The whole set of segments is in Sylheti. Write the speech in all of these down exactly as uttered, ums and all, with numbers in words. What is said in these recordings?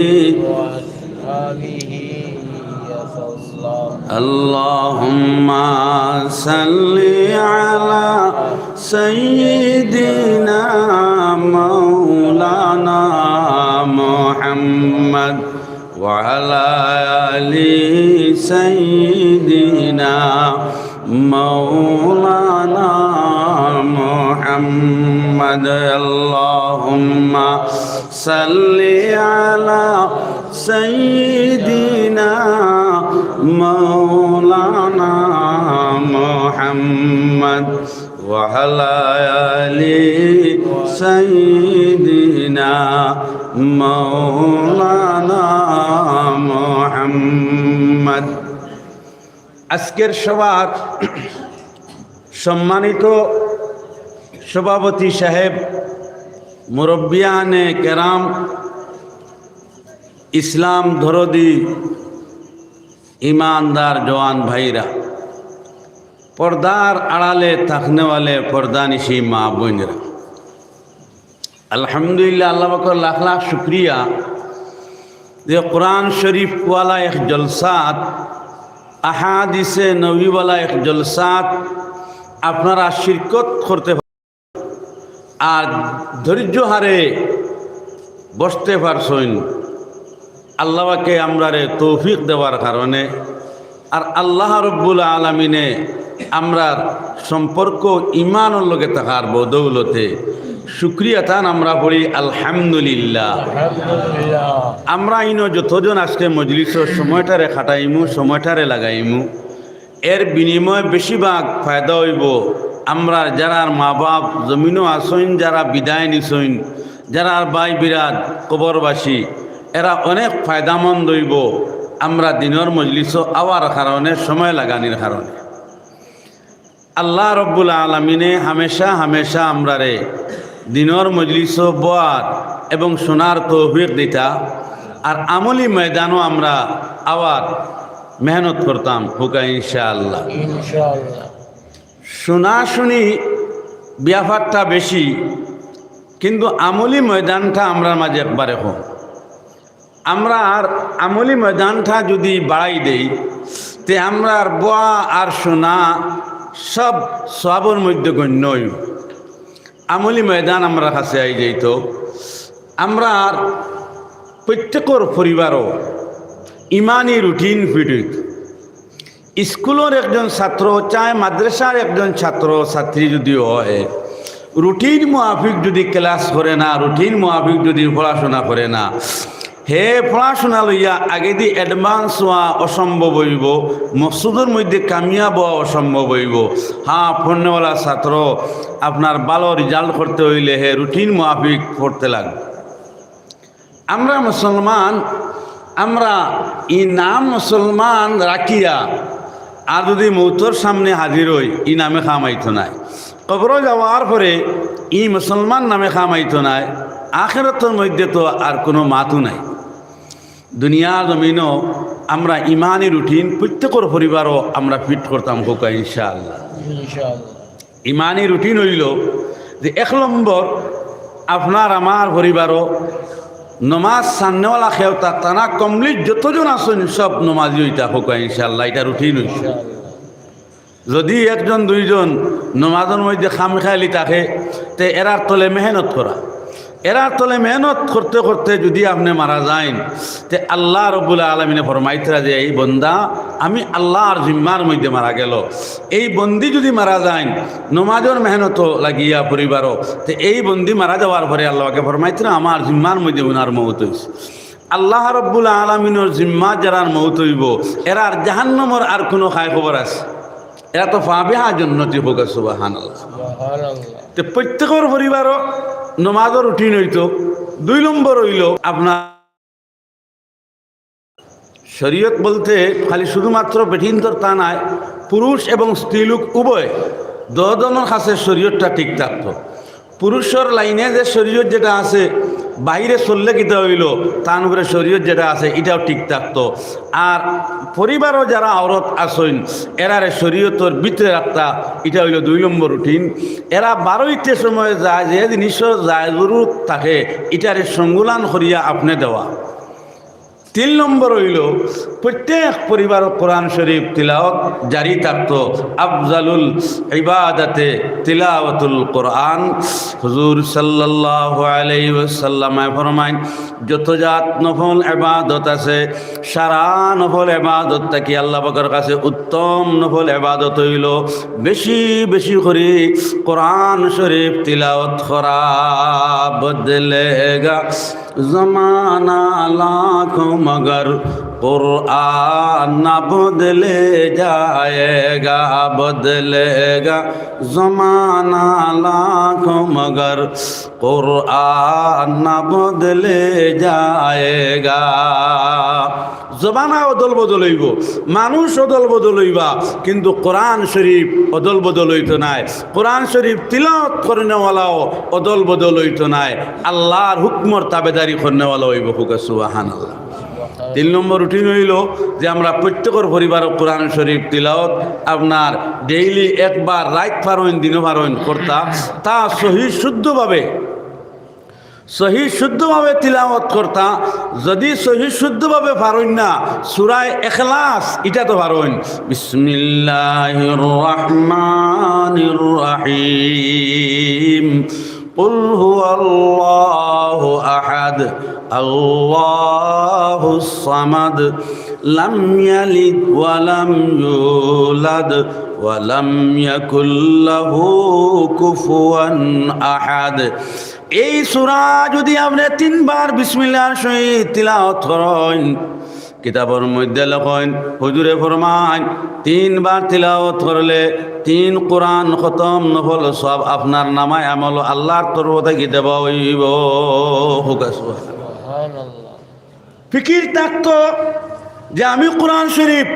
وأصحابه وسلم. اللهم صل على سيدنا مولانا محمد وعلى آل سيدنا مولانا محمد. اللهم صل على سيدنا مولانا محمد وعلى آل سيدنا مولانا محمد. আজকের সভার সম্মানিত সভাপতি সাহেব, মুরব্বিয়ানে কেরাম, ইসলাম দরদি, ইমানদার জওয়ান ভাইরা, পর্দার আড়ালে থাকনেওয়ালে পর্দানিশি মা বোনরা, আলহামদুলিল্লাহ, আল্লাহ পাকর লাখ লাখ শুকরিয়া যে কোরআন শরীফ ওয়ালা এক জলসাত, আহাদিসে নবী ওয়ালা এক জলসাত আপনারা শিরকত করতে পার-, আর ধৈর্য হারে বসতে পারছইন। আল্লাহ পাকে আমরারে তৌফিক দেওয়ার কারণে, আর আল্লাহ রব্বুল আলামিনে আমরার সম্পর্ক ইমানর লগে থাকার বদৌলতে শুকরিয়া তান আমরা পড়ি আলহামদুলিল্লাহ। আলহামদুলিল্লাহ। আমরা ইনো যতজন আজকে মজলিসর সময়টারে খাটাইমু, সময়টারে লাগাইমু, এর বিনিময়ে বেশিরভাগ ফায়দা অইবো আমরার যারার মা বাপ জমিনো আছইন, যারা বিদায় নিছইন, যারার ভাই বিরাদ কবরবাসী, এরা অনেক ফায়দামন্দ অইবো আমরা দিনর মজলিসো আওয়ার কারণে, সময় লাগানির কারণে। আল্লাহ রব্বুল আলামিনে হামেশা হামেশা আমরারে দিনর মজলিসো বওয়ার এবং শোনার তৌফিক দিতা, আর আমলি ময়দানো আমরা আওয়ার মেহনত করতাম, কউক্কা ইনশাআল্লাহ। ইনশাআল্লাহ। শোনাশুনি ব্যাপারটা বেশি, কিন্তু আমলি ময়দানটা আমরার মাঝে একবারে কম। আমরার আমলি ময়দানটা যদি বাড়াই দেই, তে আমরার বওয়া আর শোনা সব সওয়াবর মধ্যে গণ্য অইবো। আমলি ময়দান আমরার কাছে আই যাইতো। আমরার প্রত্যেকর পরিবারো ইমানি রুটিন ফিট অইতো। স্কুলর একজন ছাত্র, চায় মাদ্রাসার একজন ছাত্র ছাত্রী যদি হয়, রুটিন মুয়াফিক যদি ক্লাস করে না, রুটিন মুয়াফিক যদি পড়াশোনা করে না, হে পড়াশোনা লইয়া আগেদি অ্যাডভান্স হওয়া অসম্ভব অইবো, মকসুদর মধ্যে কামিয়াব হওয়া অসম্ভব অইবো। হ্যাঁ, পড়নেওয়ালা ছাত্র আপনার ভালো রেজাল্ট করতে অইলে হে রুটিন মুয়াফিক পড়তে লাগবো। আমরা মুসলমান, আমরা ই নাম মুসলমান রাখিয়া আর যদি মউতর সামনে হাজির অই, ই নামে কাম আইতো নায়। কবরো যাওয়ার পরে ই মুসলমান নামে কাম আইতো নায়, আখেরাতর মধ্যে তো আর কুনু মাতউ নাই। দুনিয়ার জমিনো আমরা ইমানি রুটিন প্রত্যেকর পরিবারো আমরা ফিট করতাম, কউক্কা ইনশাআল্লাহ। ইনশাআল্লাহ। ইমানি রুটিন অইলো যে এক নম্বর, আপনার আমার পরিবারো নমাজ ছাড়নেওয়ালা কেউ থাকতা না, কমলি যতজন আছইন সব নমাজি অইতা, কউক্কা ইনশাআল্লাহ, ইটা রুটিন অইলো। ইনশাআল্লাহ। যদি একজন দুইজন নমাজর মধ্যে খামখেয়ালি থাকে, তে এরার তলে মেহনত করা, এরার তলে মেহনত করতে করতে যদি আপনে মারা যাইন, তে আল্লাহ রব্বুল আলামিনে ফরমাইতরা যে, "এই বন্দা আমি আল্লাহর জিম্মার মধ্যে মারা গেলো।" এই বন্দি যদি মারা যাইন, নমাজর মেহনত লাগিয়া পরিবারো, তে এই বন্দি মারা যাওয়ার পরে আল্লাহকে ফরমাইতরা, "আমার জিম্মার মধ্যে উনার মউত অইছে।" আল্লাহ রব্বুল আলামিনর জিম্মা যারার মউত অইবো, এরার জাহান্নামর আর কুনু খায় খবর আছে? এরা তো ফাবিহা জন্নতি, কউক্কা সুবহানাল্লাহ। সুবহানাল্লাহ। তে প্রত্যেকর পরিবারো নমাজর রুটিন অইতো। দুই নম্বর অইলো আপনার শরীয়ত বলতে খালি শুধুমাত্র বেটিন্তর তা নায়, পুরুষ এবং স্ত্রীলোক উভয় দুইজনর কাছে শরীয়তটা ঠিক থাকতো। পুরুষর লাইনে যে শরীয়ত যেটা আছে, বাইরে চললে কিতা অইলো, তান উপরে শরীয়ত যেটা আছে, ইটাও ঠিক থাকতো। আর পরিবারো যারা আওরত আছইন, এরারে শরীয়তর ভিতরে রাখতা, ইটা অইলো দুই নম্বর রুটিন। এরা বারইতে সময় যায়, যে জিনিসর যায় জরুরত থাকে, ইটারে সংকুলান করিয়া আপনে দেওয়া। তিন নম্বর অইলো, প্রত্যেক পরিবারো কোরআন শরীফ তিলাওয়াত জারি থাকতো। আফজালুল ইবাদাতে তিলাওয়াতুল কোরআন। হুজুর সাল্লাল্লাহু আলাইহি ওয়াসাল্লামে ফরমাইন, যত জাত নফল ইবাদত আছে, সারা নফল ইবাদত থাকি আল্লাহ পাকর কাছে উত্তম নফল ইবাদত অইলো বেশি বেশি করি কোরআন শরীফ তিলাওয়াত করা। বদলেগা জমানা লাখো মগর কোরআন না বদলে জায়েগা। বদলেগা জমানা লাখো মগর কোরআন না বদলে জায়েগা। জমানা অদল বদল অইবো, মানুষ অদল বদল অইবা, কিন্তু কোরআন শরীফ অদল বদল অইতো নায়। কোরআন শরীফ তিলাওয়াত করনেওয়ালাও অদল বদল অইতো নায়, আল্লাহর হুকুমর তাবেদারি করনেওয়ালা অইবো। কউক্কা সুবহানাল্লাহ। তিন নম্বর রুটিন অইলো যে আমরা প্রত্যেকর পরিবারো কোরআন শরীফ তিলাওয়াত আপনার ডেইলি একবার রাইত পারইন দিনো পারইন করতা, তা সহি শুদ্ধভাবে সহি শুদ্ধভাবে তিলাওয়াত করতা। যদি সহি শুদ্ধভাবে পারইন না, সূরায়ে ইখলাস ইটা তো পারইন। বিসমিল্লাহির রহমানির রহিম। কুল হুয়াল্লাহু আহাদ, আল্লাহুস সামাদ, লাম ইয়ালিদ ওয়া লাম ইউলাদ ওয়া লাম ইয়াকুল লাহু কুফুয়ান আহাদ। এই সূরা যদি আপনে তিনবার বিসমিল্লাহর সহিত তিলাওয়াত করইন, কিতাবর মধ্যে লেখইন, হুজুরে ফরমাইন, তিনবার তিলাওয়াত করলে তিন কোরআন খতম নফল সওয়াব আপনার নামায় আমল আল্লাহর তরফ থাকি দেওয়া অইবো। কউক্কা সুবহানাল্লাহ। ফিকির থাকতো যে আমি কোরআন শরীফ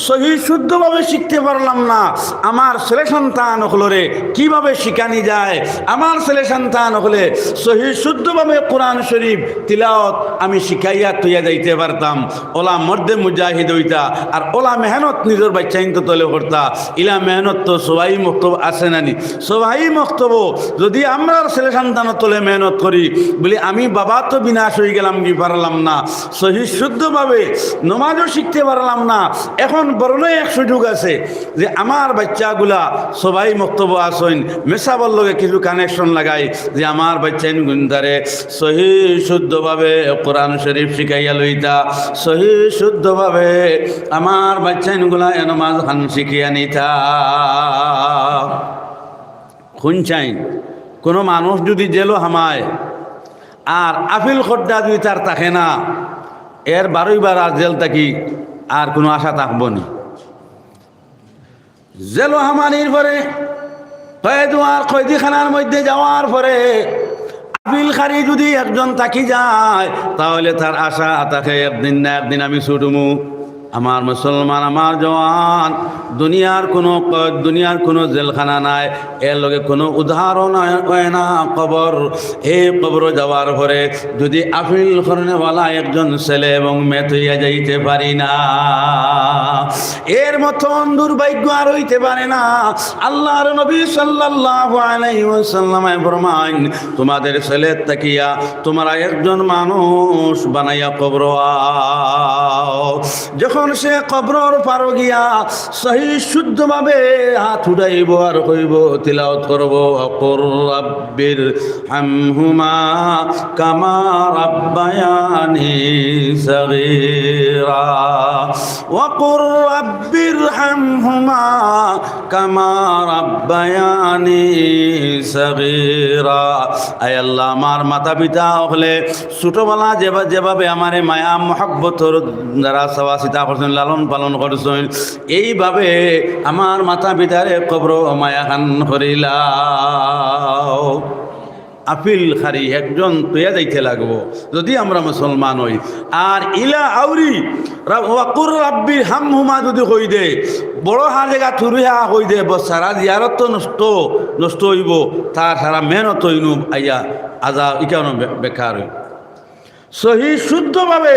সহি শুদ্ধভাবে শিখতে পারলাম না, আমার ছেলে সন্তান অকলরে কিভাবে শিখানি যায়, আমার ছেলে সন্তান অকলে সহি শুদ্ধভাবে কোরআন শরীফ তিলাওয়াত আমি শিখাইয়া থইয়া যাইতে পারতাম। অলা মর্দে মুজাহিদ অইতা, আর অলা মেহনত নিজর বাইচ্চাইন্তর তলে করতা। ইলা মেহনত তো সবাই মক্তব আছে না নি? সবাই মক্তব। যদি আমরার ছেলে সন্তানর তলে মেহনত করি, বলি আমি বাবা তো বিনাশ অইগেলাম গি, পারলাম না, সহি শুদ্ধভাবে নমাজও শিখতে পারলাম না, এখন বরং এক সুযোগ আছে যে আমার বাইচ্চাগুলা সবাই মক্তব আছইন, মেসাবর লগে কিছু কানেকশন লাগাই, যে আমার বাইচ্চাইন গুনতারে সহি শুদ্ধভাবে কোরআন শরীফ শিখাইয়া লইতা, সহি শুদ্ধভাবে আমার বাইচ্চাইন গুলা এ নমাজ খান শিখিয়া নিতা। হুনছইন, কোনো মানুষ যদি জেলো হামায় আর আপিল খড্ডা যদি তার থাকে না, এর বারইবার আর জেল থাকি আর কোনো আশা থাকবো নি। জেলো হামানির পরে, কয়েদ আর কয়েদিখানার মধ্যে যাওয়ার পরে আপিলকারী যদি একজন থাকি যায়, তাহলে তার আশা থাকে একদিন না একদিন আমি ছুটমু। আমার মুসলমান, আমার জওয়ান, দুনিয়ার কোনো কয়েদ, দুনিয়ার কোনো জেলখানা নাই, এর লগে কোনো উদাহরণ অয় না কবর। এই কবরো যাওয়ার পরে যদি আপিল করনেওয়ালা একজন ছেলে এবং মেয়ে থইয়া যাইতে পারি না, এর মতন দুর্ভাগ্য আর অইতে পারে না। আল্লাহর নবী সাল্লাল্লাহু আলাইহি ওয়াসাল্লামে ফরমাইন, তোমাদের ছেলের থাকিয়া তোমরা একজন মানুষ বানাইয়া কবরো আও। যখন সে কবরর পারো গিয়া সহি শুদ্ধভাবে হাত উঠাইবো আর কইবো, তিলাওয়াত করবো, وقل رب ارحمهما كما ربياني صغيرا। وقل رب ارحمهما كما ربياني صغيرا। আয় আল্লাহ, আমার মাতা পিতা অকলে ছোটবেলা যেবা-, যেভাবে আমারে মায়া মহব্বতর দ্বারা সেবা সিতা করছইন, লালন পালন করছইন, এইভাবে আমার মাতা পিতারে কবরো মায়া খান করিলাও। আপিলকারী একজন থইয়া যাইতে লাগবো, যদি আমরা মুসলমান অই। আর ইলা আউরি রা-, ওয়াকুর রাব্বির হামহুমা যদি কই দে, বড় হা জাগা থুরু হা কই দে, বস সারা জিয়ারত তো নষ্ট, নষ্ট অইবো, তার সারা মেহনত অইনু আইয়া আজা ইকানো বে-, বেকার অইবো। সহি শুদ্ধভাবে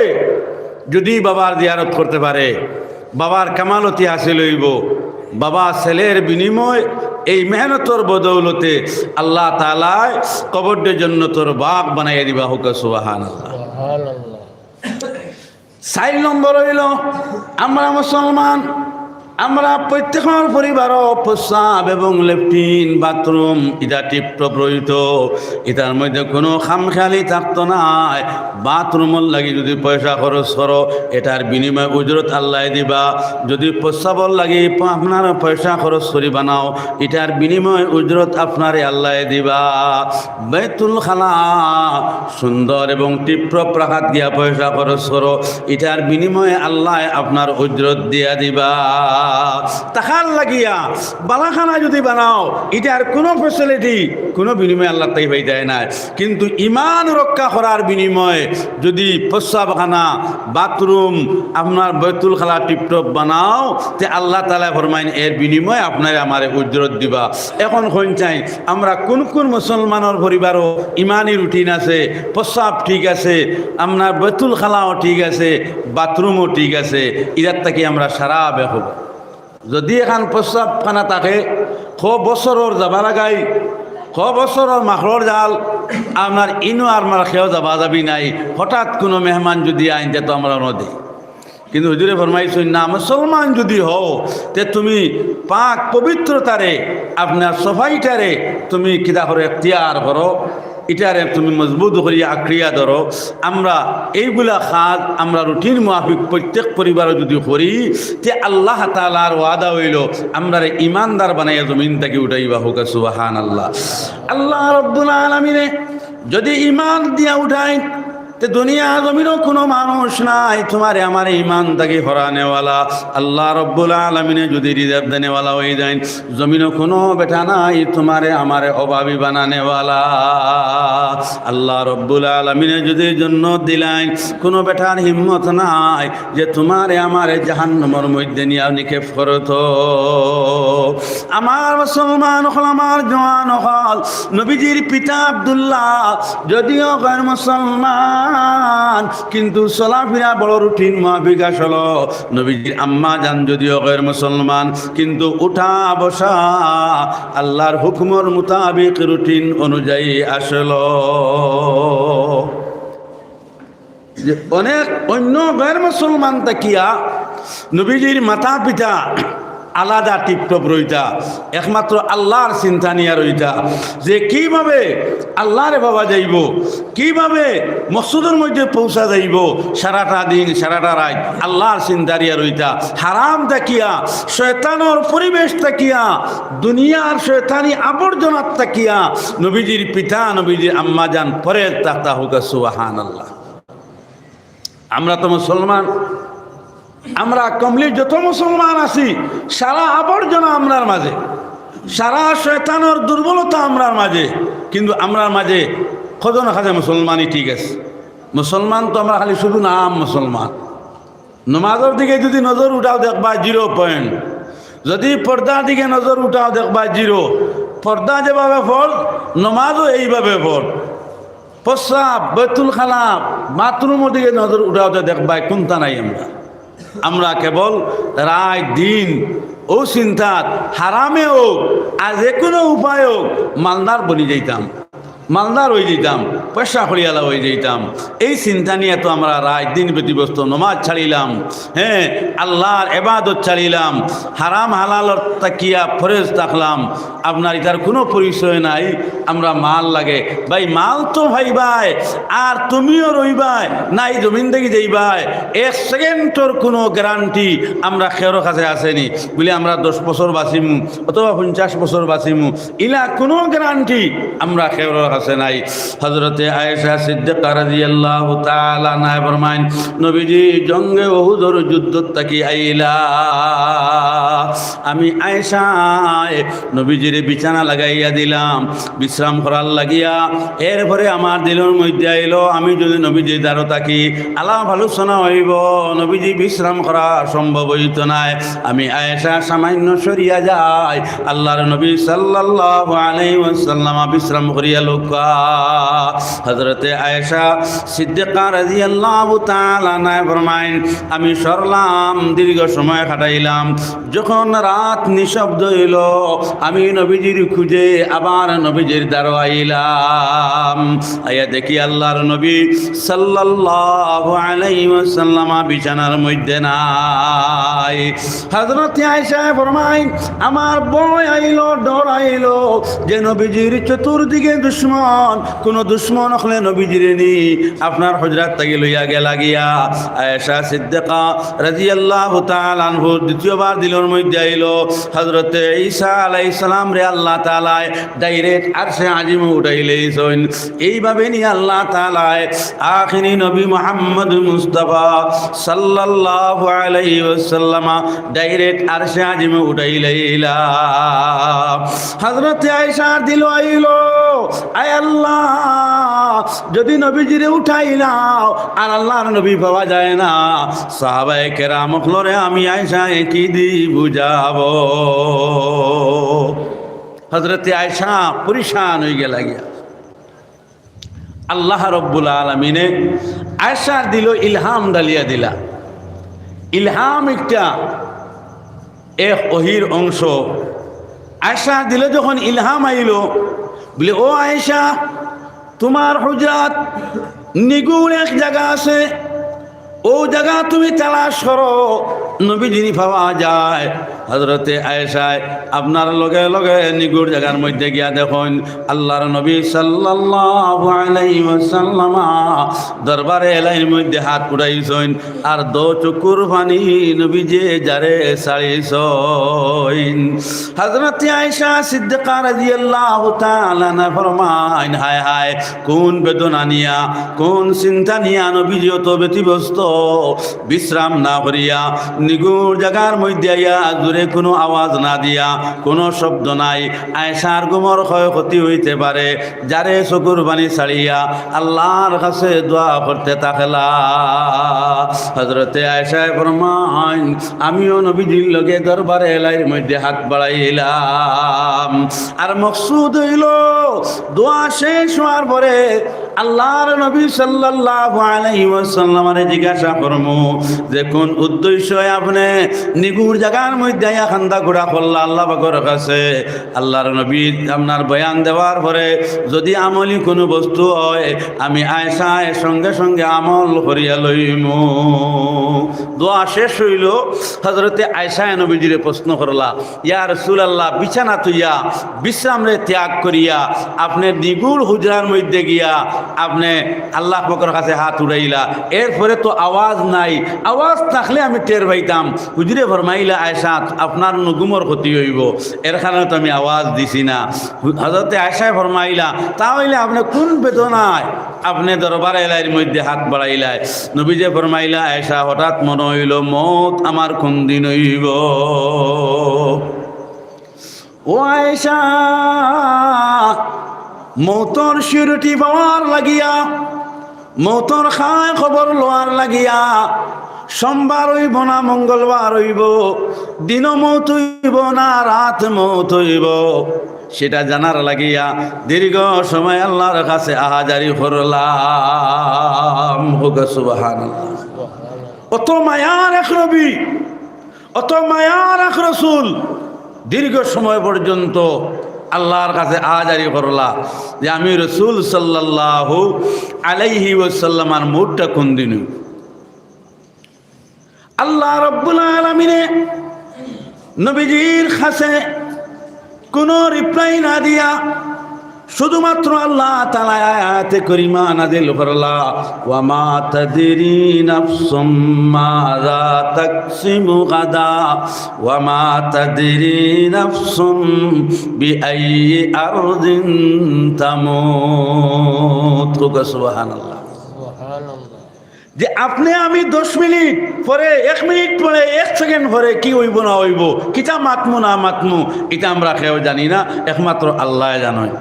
যদি বাবার জিয়ারত করতে পারে, বাবার কামালতি হাসিল অইবো। বাবা ছেলের বিনিময় এই মেহনতর বদৌলতে আল্লাহ তাআলায় কবরডে জন্নতর বাগ বানাইয়া দিবা। কউক্কা সুবহানাল্লাহ। সুবহানাল্লাহ। চাইর নম্বর অইলো, আমরা মুসলমান, আমরা প্রত্যেকর পরিবারো প্রস্রাব এবং লেট্রিন, বাথরুম, ইটা টিপটপ রইতো। ইটার মধ্যে কুনু খামখেয়ালি থাকতো নায়। বাথরুমর লাগি যুদি পয়সা খরচ করো, ইটার বিনিময়ে উজরত আল্লায় দিবা। যুদি প্রস্রাবর লাগি প-, আপনারা পয়সা খরচ করি বানাও, ইটার বিনিময়ে উজরত আপনারে আল্লায় দিবা। বাইতুল খালা সুন্দর এবং টিপটপ রাখাত গিয়া পয়সা খরচ করো, ইটার বিনিময়ে আল্লায় আপনার উজরত দিয়া দিবা। টাকার লাগিয়া বালাখানা যুদি বানাও, ইটার কুনু facility, কুনু বিনিময়ে আল্লার থাকি পাইতায় নায়। কিন্তু ইমান রক্ষা করার বিনিময়ে যুদি প্রস্রাবখানা, বাথরুম, আপনার বাইতুল খালা টিপটপ বানাও, তে আল্লাহ তাআলায় ফরমাইন, এর বিনিময়ে আপনারে আমারে উজরত দিবা। এখন কইন চাই, আমরা কুন কুন মুসলমানর পরিবারো ইমানি রুটিন আছে, প্রস্রাব ঠিক আছে, আপনার বাইতুল খালাও ঠিক আছে, বাথরুমও ঠিক আছে, ইটার থাকি আমরা সারা বেখবর। যুদি এখান প্রস্রাবখানা থাকে, ক বছরর যাবা লাগাই, ক বছরর মাকড়র জাল, আপনার ইনো আর আমার কেউ যাবা যাবি নাই। হঠাৎ কুনু মেহমান যুদি আইন, তে তো আমরা নদী। কিন্তু হুজুরে ফরমাইছইন না, মুসলমান যুদি হও, তে তুমি পাক পবিত্রতারে, আপনার সফাইটারে তুমি কিতা করো, এখতিয়ার করো, ইটারে তুমি মজবুত করিয়া আঁকড়িয়া ধরো। আমরা এইগুলা কাজ আমরা রুটিন মাফিক প্রত্যেক পরিবারো যুদি করি, তে আল্লাহ তাআলার ওয়াদা অইলো, আমরারে ইমানদার বানাইয়া জমিন থাকি উঠাইবা। কউক্কা সুবহানাল্লাহ। আল্লাহ রাব্বুল আলামিনে যুদি ইমান দিয়া উঠাইন, তে দুনিয়া জমিনো কুনু মানুষ নাই তুমারে আমারে ইমান থাকি হরানেওয়ালা। আল্লাহ রাব্বুল আলামিনে যুদি রিজেক্ট দেনেওয়ালা অই যাইন, জমিনো কুনু বেটা নাই তুমারে আমারে অভাবী বানানেওয়ালা। আল্লাহ রাব্বুল আলামিনে যুদি জন্নত দিলাইন, কুনু বেটার হিম্মত নাই যে তুমারে আমারে জাহান্নামর মধ্যে নিয়া নিক্ষেপ করতো। আমার মুসলমান অকল, আমার জওয়ান অকল, নবীজির পিতা আব্দুল্লাহ যুদিও গের মুসলমান, কিন্তু চলাফিরা বড় রুটিন মাফিক আছলো। নবীজির আম্মা জান যুদিও গের মুসলমান, কিন্তু উঠা বসা আল্লার হুকুমর মুতাবিক রুটিন অনুযায়ী আছলো। যে অনেক অইন্য গের মুসলমান থাকিয়া নবীজির মাতা পিতা আলাদা টিপটপ রইতা, একমাত্র আল্লার চিন্তা নিয়া রইতা, যে কিভাবে আল্লারে পাওয়া যাইবো, কিভাবে মকসুদর মধ্যে পৌঁছা যাইবো। সারাটা দিন, সারাটা রাইত আল্লার চিন্তা নিয়া রইতা। হারাম থাকিয়া, শয়তানর পরিবেশ থাকিয়া, দুনিয়ার শয়তানি আবর্জনাত থাকিয়া নবীজির পিতা, নবীজির আম্মা জান পরেজ থাকতা। কউক্কা সুবহানাল্লাহ। আমরা তো মুসলমান, আমরা কমলি যত মুসলমান আছি, সারা আবর্জনা আমরার মাঝে, সারা শয়তানর দুর্বলতা আমরার মাঝে, কিন্তু আমরার মাঝে কজন আছে মুসলমানই ঠিক আছে। মুসলমান তো আমরা খালি শুধু নাম মুসলমান। নমাজর দিকে যুদি নজর উঠাও দেখবায় জিরো পয়েন্ট, যুদি পর্দার দিকে নজর উঠাও দেখবায় জিরো। পর্দা যেভাবে ফরজ, নমাজও এইভাবে ফরজ। প্রস্রাব, বাইতুল খালা, বাথরুমর দিকে নজর উঠাও তে দেখবায় কুন্তা নাই আমরা। আমরা কেবল রাইত দিন অউ চিন্তাত, হারামে অউক আর যেকুনু উপায়ে অউক, মালদার বনি যাইতাম, মালদার অই যাইতাম, পয়সা কড়িআলা অই যাইতাম। এই চিন্তা নিয়া তো আমরা রাইত দিন ব্যতিব্যস্ত, নমাজ ছাড়িলাম, হ্যাঁ, আল্লার এবাদত ছাড়িলাম, হারাম হালালর থাকিয়া পরেজ থাকলাম। আপনার ইতার কুনু পরিচয় নাই। আমরা মাল লাগে, ভাই, মাল তো পাইবায়, আর তুমিও রইবায়, না ই জমিন থাকি যাইবায়। এক সেকেন্ডর কুনু গ্যারান্টি আমরা কেউর কাছে আছে নি। বুলি আমরা দশ বছর বাঁচিমু অথবা পঞ্চাশ বছর বাঁচিমু, ইলা কুনু গ্যারান্টি আমরা কেউর কাছে নাই। হযরতে আয়েশা সিদ্দিকা রাদিয়াল্লাহু তাআলা আনহা ফরমাইন, নবীজি জঙ্গে উহুদর যুদ্ধ থাকি আইলা, আমি আয়েশায় নবীজিরে বিছানা লাগাইয়া দিলাম বিশ্রাম করার লাগিয়া। এরপরে আমার দিলর মধ্যে আইলো, আমি যুদি নবীজির দ্বারো থাকি, আলাপ আলোচনা অইবো, নবীজি বিশ্রাম করা সম্ভব অইতো নায়। আমি আয়েশা সামান্য সরিয়া যাই, আল্লার নবী সাল্লাল্লাহু আলাইহি ওয়াসাল্লাম বিশ্রাম করিয়া লউক। হজরতে আয়েশা সিদ্দিকা রাদিয়াল্লাহু তাআলা আনহা ফরমাইন, আমি সরলাম, দীর্ঘ সময় কাটাইলাম। যখন রাত নিঃশব্দ অইল, আমি নবীজির খুঁজে আবার নবীজির দ্বারো আইলাম। আইয়া দেখি আল্লাহর নবী সাল্লাল্লাহু আলাইহি ওয়াসাল্লাম বিছানার মধ্যে নাই। হজরতে আয়েশা ফরমাইন, আমার ভয় আইল, ডর আইল যে নবীজির চতুর্দিকে দুশমন, কোনো দুশমন অকলে নবীজিরে নি আপনার হুজরাত থাকি লইয়া গেলা গিয়া। আয়েশা সিদ্দিকা রাদিয়াল্লাহু তাআলা আনহুর দ্বিতীয়বার দিলর মধ্যে আইল, হজরতে ঈসা আলাইহিস সালামরে আল্লাহ তাআলায় direct আরশে আজিমো উঠাইলাইছইন। এইভাবে নি আল্লাহ তাআলায় আখেরি নবী মুহাম্মদ মুস্তাফা সাল্লাল্লাহু আলাইহি ওয়াসাল্লাম direct আরশে আজিমো উঠাইলাইলা। হজরতে আয়েশার দিলো আইল, আয় আল্লাহ, যদি নবীজিরে উঠাইলাও আর আল্লাহর নবী পাওয়া যায় না, সাহাবায়ে কেরাম অকলরে আমি আয়েশায় কিদি বুঝাবো? হজরতে আয়েশা পরেশান অইগেলা গিয়া। আল্লাহ রব্বুল আলামিনে আয়েশার দিলো ইলহাম ডালিয়া দিলা। ইলহাম একটা এক ওহীর অংশ। আয়েশার দিলো যখন ইলহাম আইল, বলে, ও আয়েশা, তুমার হুজরাত নিগুড় এক জাগা আছে, অউ জাগা তুমি তালাশ করো, নবীজিরে পাওয়া যায়। হজরতে আয়েশায় আপনার লগে লগে নিগুড় জাগার মধ্যে গিয়া দেখইন, আল্লাহর নবী সাল্লাল্লাহু আলাইহি ওয়াসাল্লাম দরবারে এলাইর মধ্যে হাত উঠাইছইন, আর দো চকুর পানি নবীজিয়ে যারে ছাড়িছইন। হজরতে আয়েশা সিদ্দিকা রাদিয়াল্লাহু তাআলা আনহা ফরমাইন, হায় হায়, কোন বেদনা নিয়া, কোন চিন্তা নিয়া নবীজি অত ব্যতিব্যস্ত, বিশ্রাম না করিয়া নিগুড় জাগার মধ্যে আইয়া জোরে কোনো আওয়াজ না দিয়া, কোনো শব্দ নাই, আয়েশার ঘুমর ক্ষয়ক্ষতি অইতে পারে, যারে চকুর পানি ছাড়িয়া আল্লাহর কাছে দোয়া করতে থাকলা। হজরতে আয়েশায় ফরমাইন, আমিও নবীজির লগে দরবারে এলাইর মধ্যে হাত বাড়াইলাম। আর মকসুদ অইল, দোয়া শেষ অওয়ার পরে আল্লাহর নবী সাল্লাল্লাহু আলাইহি ওয়াসাল্লামরে জিজ্ঞাসা করমু যে কোন উদ্দেশ্যে আপনে নিগুড় জাগার মধ্যে আইয়া কান্দা-কুড়া করলা আল্লাহ পাকর কাছে। আল্লাহর নবী আপনার বয়ান দেওয়ার পরে যদি আমলি কোনো বস্তু হয়, আমি আয়েশায় সঙ্গে সঙ্গে আমল করিয়া লইমু। দোয়া শেষ অইল, হজরতে আয়েশায় নবীজিরে প্রশ্ন করলা, ইয়া রাসূলুল্লাহ, বিছানা থইয়া, বিশ্রামরে ত্যাগ করিয়া, আপনে নিগুড় হুজরার মধ্যে গিয়া আপনে আল্লাহ পাকর কাছে হাত উঠাইলা, এরপরে তো আওয়াজ নাই, আওয়াজ থাকলে আমি টের পাইতাম। হুজুরে ফরমাইলা, আয়েশা, আপনার নু ঘুমর ক্ষতি অইবো, এর কারণে তো আমি আওয়াজ দিছি না। হু-, হজরতে আয়েশায় ফরমাইলা, তা অইলে আপনে কোন বেদনায় আপনে দরবারে এলাইর মধ্যে হাত বাড়াইলায়? নবীজিয়ে ফরমাইলা, আয়েশা, হঠাৎ মনো অইল মউত আমার কোন দিন অইবো। ও আয়েশা, মউতর surety পাওয়ার লাগিয়া, মউতর খায় খবর লওয়ার লাগিয়া, সোমবার অইবো না মঙ্গলবার অইবো, দিনো মউত অইবো না রাত মউত অইবো, সেটা জানার লাগিয়া দীর্ঘ সময় আল্লাহর কাছে আহাজারি করলাম। কউক্কা সুবহানাল্লাহ। অত মায়ার এক নবী, অত মায়ার এক রসুল, দীর্ঘ সময় পর্যন্ত আল্লাহর কাছে আহাজারি করলা যে আমি রসুল সাল্লাল্লাহু আলাইহি ওয়াসাল্লামর মউতটা কোন দিন অইবো। আল্লাহ রাব্বুল আলামিনে নবীজির কাছে কোনো reply না দিয়া শুধুমাত্র আল্লাহ তাআলা আয়াতে করিমা নাজিল করলা, "ওয়া মা তাদরি নাফসুম মাযা তাকসিবু গাদা, ওয়া মা তাদরি নাফসুম বিআইয়ি আরদিন তামুত।" কউক্কা সুবহানাল্লাহ। সুবহানাল্লাহ। যে আপনে আমি দশ মিনিট পরে, এক মিনিট পরে, এক সেকেন্ড পরে কি অইবো না অইবো, কিতা মাতমু না মাতমু, ইটা আমরা কেউ জানি না, একমাত্র আল্লায় জানইন।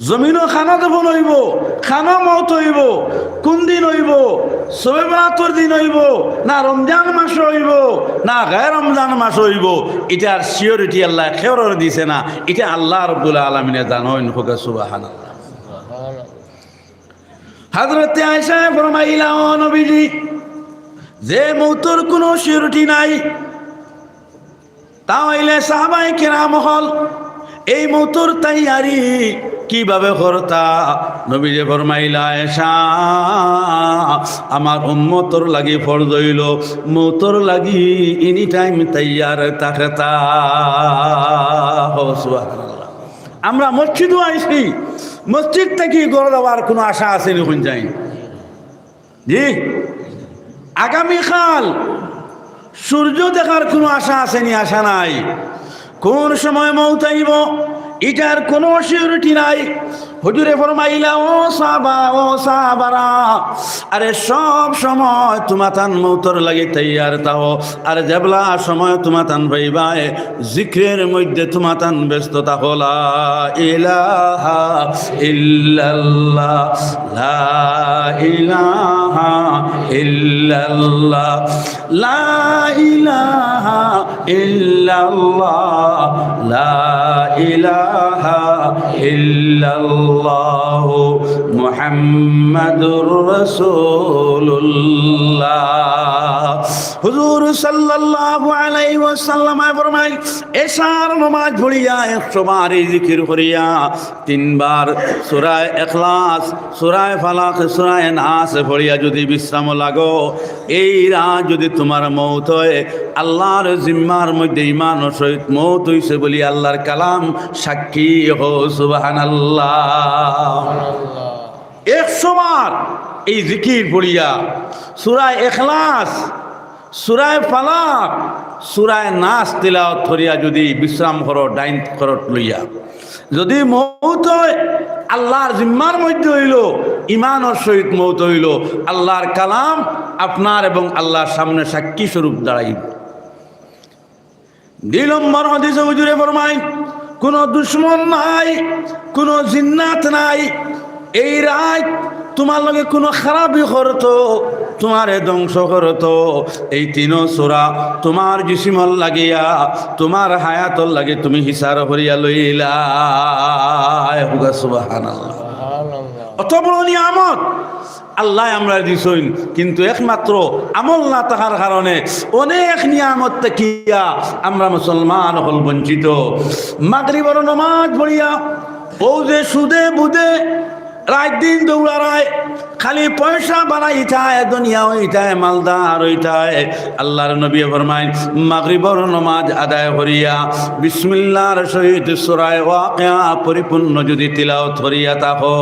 জমিনো কানো দফন অইবো, কানো মউত অইবো, কুন দিন অইবো, শবে বরাতর দিন অইবো, না রমজান মাসো অইবো, না গায়র রমজান মাসো অইবো, ইটার surety আল্লায় কেউররে দিছে না, ইটা আল্লাহ রাব্বুল আলামিনে জানইন। কউক্কা সুবহানাল্লাহ। হযরতে আয়েশায় ফরমাইলা, "ও নবীজি, যে মউতর কুনু surety নাই, তা অইলে সাহাবায়ে কেরাম অকল এই মউতর তৈয়ারি কিভাবে করতা?" নবীজি ফরমাইলা, "আয়েশা, আমার উম্মতর লাগি ফরজ অইলো মউতর লাগি any time তৈয়ার থাকতা।" ও সুবহানাল্লাহ। আমরা মসজিদো আইছি, মসজিদ থাকি ঘরো যাওয়ার কুনু আশা আছে নি? কুন যাই? জি, আগামীকাল সূর্য দেখার কুনু আশা আছে নি? আশা নাই। কুন সময় মউত আইবো, ইটার কুনু surety নাই। হুজুরে ফরমাইলা, "ও সাহাবা, ও সাহাবারা, আরে সব সময় তুমাতান মউতর লাগি তৈয়ার থাকো, আর যেবলা সময় তুমাতান পাইবায়, জিকিরর মধ্যে তুমাতান ব্যস্ত থাকো, লা ইলাহা ইল্লাল্লাহ, লা ইলাহা ইল্লাল্লাহ, লা ইলাহা ইল্লাল্লাহ, লা ইলাহা ইল্লাল্লাহ, মুহাম্মাদুর রাসূলুল্লাহ।" হুজুর সাল্লাল্লাহু আলাইহি ওয়াসাল্লাম ফরমাইন, এশার নমাজ পড়িয়া একশো বার এই জিকির করিয়া, তিনবার সূরায়ে ইখলাস, সূরায়ে ফালাক, সূরায়ে নাস পড়িয়া যুদি বিশ্রামো লাগো, এই রাইত যুদি তুমার মউত অয়, আল্লার জিম্মার মধ্যে ইমানর সহিত মউত অইছে বুলি আল্লার কালাম সাক্ষী। কও সুবহানাল্লাহ। একশো বার এই জিকির পড়িয়া সূরায়ে ইখলাস, সূরায়ে ফালাক, সূরায়ে নাস তিলাওয়াত করিয়া যুদি বিশ্রাম করো, ডাইন করো লইয়া, যুদি মউত অয়, আল্লার জিম্মার মধ্যে অইলো, ইমানর সহিত মউত অইলো, আল্লার কালাম আপনার এবং আল্লার সামনে সাক্ষী স্বরূপ দাঁড়াইবো। দুই নম্বর হাদিসো হুজুরে ফরমাইন, কুনু দুশমন নাই, কুনু জিন্নাত নাই। এই রাইত তুমার লগে কুনু খারাপি করতো, তুমারে ধ্বংস করতো, এই তিনো সূরা তুমার জিসিমর লাগিয়া, তুমার হায়াতর লাগি তুমি হিসার করিয়া লইলায়। কউক্কা সুবহানাল্লাহ। অত বড় নিয়ামত আল্লায় আমরারে দিছইন, কিন্তু একমাত্র আমল না থাকার কারণে অনেক নিয়ামত থাকিয়া আমরা মুসলমান অকল বঞ্চিত। মাগরিবর নমাজ পড়িয়া অউ যে সুদে বুদে রাইত দিন দৌড়ারায়, খালি পয়সা বানাইতায়, ধনিয়া অইতায়, মালদার অইতায়। আল্লার নবীয়ে ফরমাইন, মাগরিবর নমাজ আদায় করিয়া বিসমিল্লাহর সহিত সূরায়ে ওয়াকিয়া পরিপূর্ণ যুদি তিলাওয়াত করিয়া থাকো,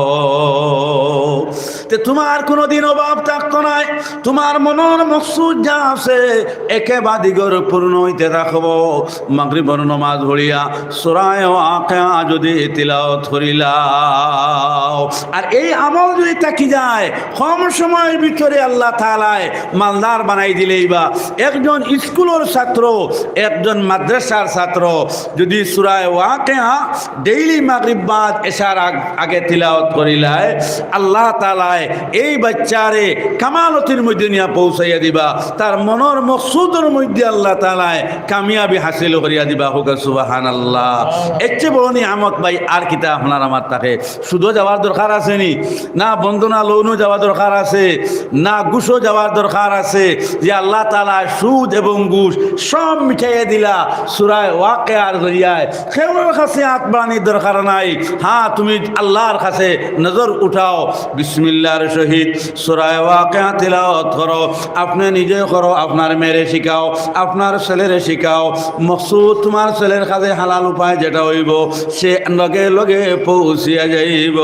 তে তুমার কুনুদিন অভাব থাকতো নায়, তুমার মনর মকসুদ যা আছে একে বাদিগর পূর্ণ অইতে থাকবো। মাগরিবর নমাজ পড়িয়া সূরায়ে ওয়াকিয়া যুদি তিলাওয়াত করিলাও, আর এই আমল যুদি থাকি যায়, কম সময়র ভিতরে আল্লাহ তাআলায় মালদার বানাই দিলাইবা। একজন স্কুলর ছাত্র, একজন মাদ্রাসার ছাত্র যুদি সূরায়ে ওয়াকিয়া ডেইলি মাগরিব বাদ এশার আগ-, আগে তিলাওয়াত করিলায়, আল্লাহ তাআলায় এই বাচ্চারে কামালতির মধ্যে নিয়া পৌঁছাইয়া দিবা, তার মনর মকসুদর মধ্যে আল্লাহ তাআলায় কামিয়াবি হাসিল করিয়া দিবা। কউক্কা সুবহানাল্লাহ। এর চেয়ে বড় নিয়ামত ভাই আর কিতা আপনার আমার থাকে? সুদো যাওয়ার দরকার আছে নি? না বন্দনা লোনো যাওয়ার দরকার আছে? না ঘুষো যাওয়ার দরকার আছে? যে আল্লাহ তাআলায় সুদ এবং ঘুষ সব মিটাইয়া দিলা সূরায়ে ওয়াকিয়ার জরিয়ায়। কেউর কাছে আত বাড়ানির দরকার নাই। হ্যাঁ, তুমি আল্লাহর কাছে নজর উঠাও, বিসমিল্লাহর সহিত সূরায়ে ওয়াকিয়া তিলাওয়াত করো, আপনে নিজে করো, আপনার মেয়েরে শিখাও, আপনার ছেলেরে শিখাও। মকসুদ তুমার ছেলের কাছে হালাল উপায় যেটা অইবো, সে লগে লগে পৌঁছিয়া যাইবো।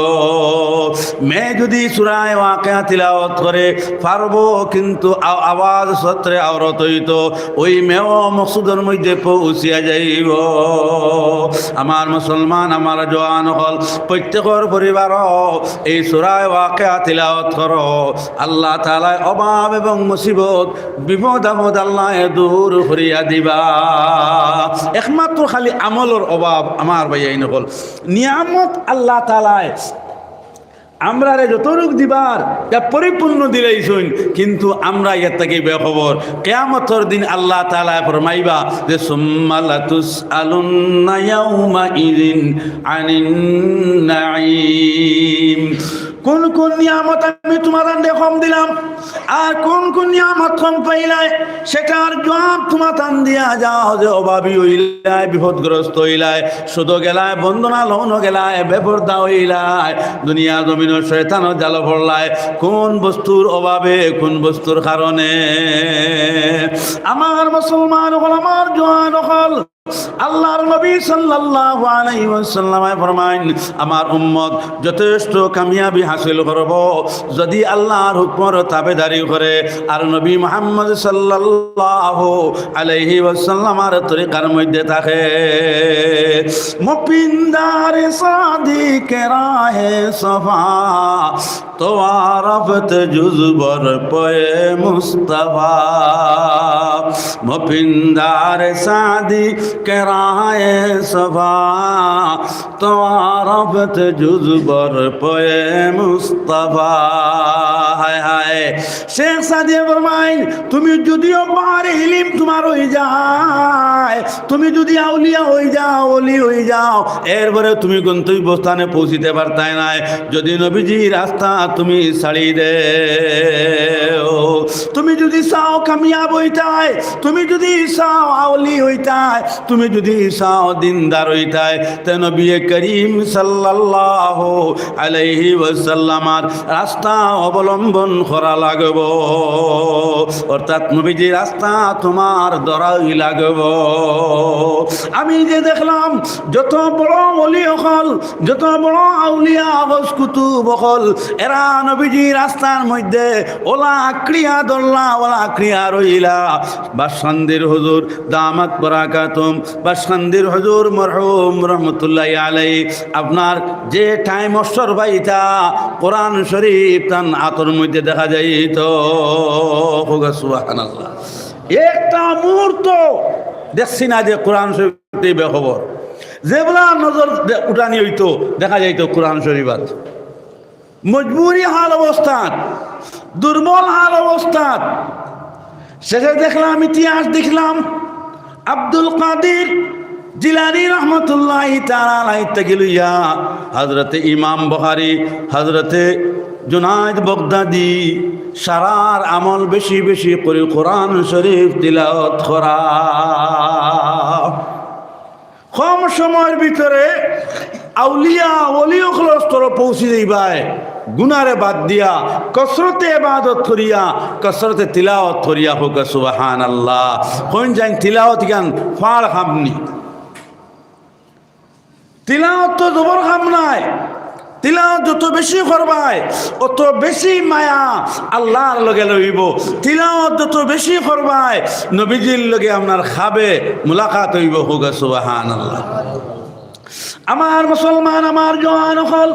মেয়ে যুদি সূরায়ে ওয়াকিয়া তিলাওয়াত করে পারবো, কিন্তু আ-, আওয়াজ সত্রে আওরত অইতো, ওই মেয়েও মকসুদর মধ্যে পৌঁছিয়া যাইবো। আমার মুসলমান, আমার জওয়ান অকল, প্রত্যেকর পরিবারো এই সূরায়ে ওয়াকিয়া তিলাওয়াত করো। আল্লাহ তাআলায় অভাব এবং মুসিবত, বিপদ আপদ আল্লায় দূর করিয়া দিবা। একমাত্র খালি আমলর অভাব, আমার ভাইয়াইন অকল। নিয়ামত আল্লাহ তাআলায় আমরারে যতটুক দিবার, তা পরিপূর্ণ দিলাইছইন, কিন্তু আমরা এর থাকি বেখবর। কিয়ামতর দিন আল্লাহ তাআলায় ফরমাইবা যে, "সুম্মা লাতুসআলুন্না ইয়াউমাইযিন আনিন নাঈম।" কোন কোন নিয়ামত আমি তুমারারে কম দিলাম, আর কোন কোন নিয়ামত কম পাইলায়, সেটার জবাব তুমাতান দিয়া যাও যে অভাবী অইলায়, বিপদগ্রস্ত অইলায়, সুদো গেলায়, বন্দনা লওনো গেলায়, বেপর্দা অইলায়, দুনিয়া জমিনো শয়তানর জালো পড়লায়, কোন বস্তুর অভাবে, কোন বস্তুর কারণে। আমার মুসলমান অকল, আমার জওয়ান অকল, আল্লাহর নবী সাল্লাল্লাহু আলাইহি ওয়াসাল্লামে ফরমাইন, আমার উম্মত যথেষ্ট কামিয়াবি হাসিল করবো, যদি আল্লাহর হুকুমর তাবেদারি করে আর নবী মুহাম্মদ সাল্লাল্লাহু আলাইহি ওয়াসাল্লামর তরিকার মধ্যে থাকে। মুপিন্দার সাদিক রাহে সফা, তো আরফত জুজবর পয়ে মুস্তফা। মুপিন্দার সাদিক রাহে সফা, তো আরফত জুজবর পয়ে মুস্তফা। হায় হায়, শেখ সাদিয়ে ফরমাইন, তুমি যদিও বাহরে ইলিম তুমার অই যায়, তুমি যদি আউলিয়া অই যাও, অলি অই যাও, এরপরে তুমি গন্তব্যস্থানে পৌঁছিতে পারতায় নায়, যদি নবীজির রাস্তা তুমি ছাড়ি দেও। তুমি যদি চাও কামিয়াব অইতায়, তুমি যদি চাও আউলি অইতায়, তুমি যদি চাও দিনদার অইতায়, তে নবী করিম সাল্লাল্লাহু আলাইহি ওয়াসাল্লামর রাস্তা অবলম্বন করা লাগবো, অর্থাৎ নবীজির রাস্তা তুমার ধরাই লাগবো। আমি যে দেখলাম, যত বড় ওলি অকল, যত বড় আউলিয়া, গউস কুতুব অকল, এরা নবীজির রাস্তার মধ্যে অলা আঁকড়িয়া ধরলা, অলা আঁকড়িয়া রইলা। বাসকান্দির হুজুর দামাত বারাকাতুহুম, বাসকান্দির হুজুর মরহুম রহমতুল্লাহি আলাইহি, আপনার যে time অবসর পাইতা, কোরআন শরীফ তান আতর মধ্যে দেখা যাইতো। কউক্কা সুবহানাল্লাহ। একটা মুহূর্ত দেখছি না যে কোরআন শরীফ থাকি বেখবর। যেবলা নজর দে-, উঠানি অইতো, দেখা যাইতো কোরআন শরীফ আত। মজবুরি হাল অবস্থাত, দুর্বল হাল অবস্থাত। শেষে দেখলাম, ইতিহাস দেখলাম, আব্দুল কাদির জিলানী রহমতুল্লাহি তাআলা আলাইহি থাকি লইয়া হযরতে ইমাম বুখারী, হযরতে জুনায়েদ বাগদাদী, সারার আমল বেশি বেশি করি কোরআন শরীফ তিলাওয়াত করা। কম সময়র ভিতরে আউলিয়া ওলি অকলর স্তরে পৌঁছি যাইবায়, গুনারে বাদ দিয়া, কসরতে ইবাদত করিয়া, কসরতে তিলাওয়াত করিয়া। কউক্কা সুবহানাল্লাহ। কইন যাইন তিলাওয়াত ইখান ফাড় কাম নি। তিলাওয়াত তো জবর কাম নায়। তিলাওয়াত যত বেশি করবায়, অত বেশি মায়া আল্লাহর লগে লইবো। তিলাওয়াত যত বেশি করবায়, নবীজির লগে আপনার খাবে মুলাকাত অইবো। কউক্কা সুবহানাল্লাহ। আমার মুসলমান, আমার জওয়ান অকল,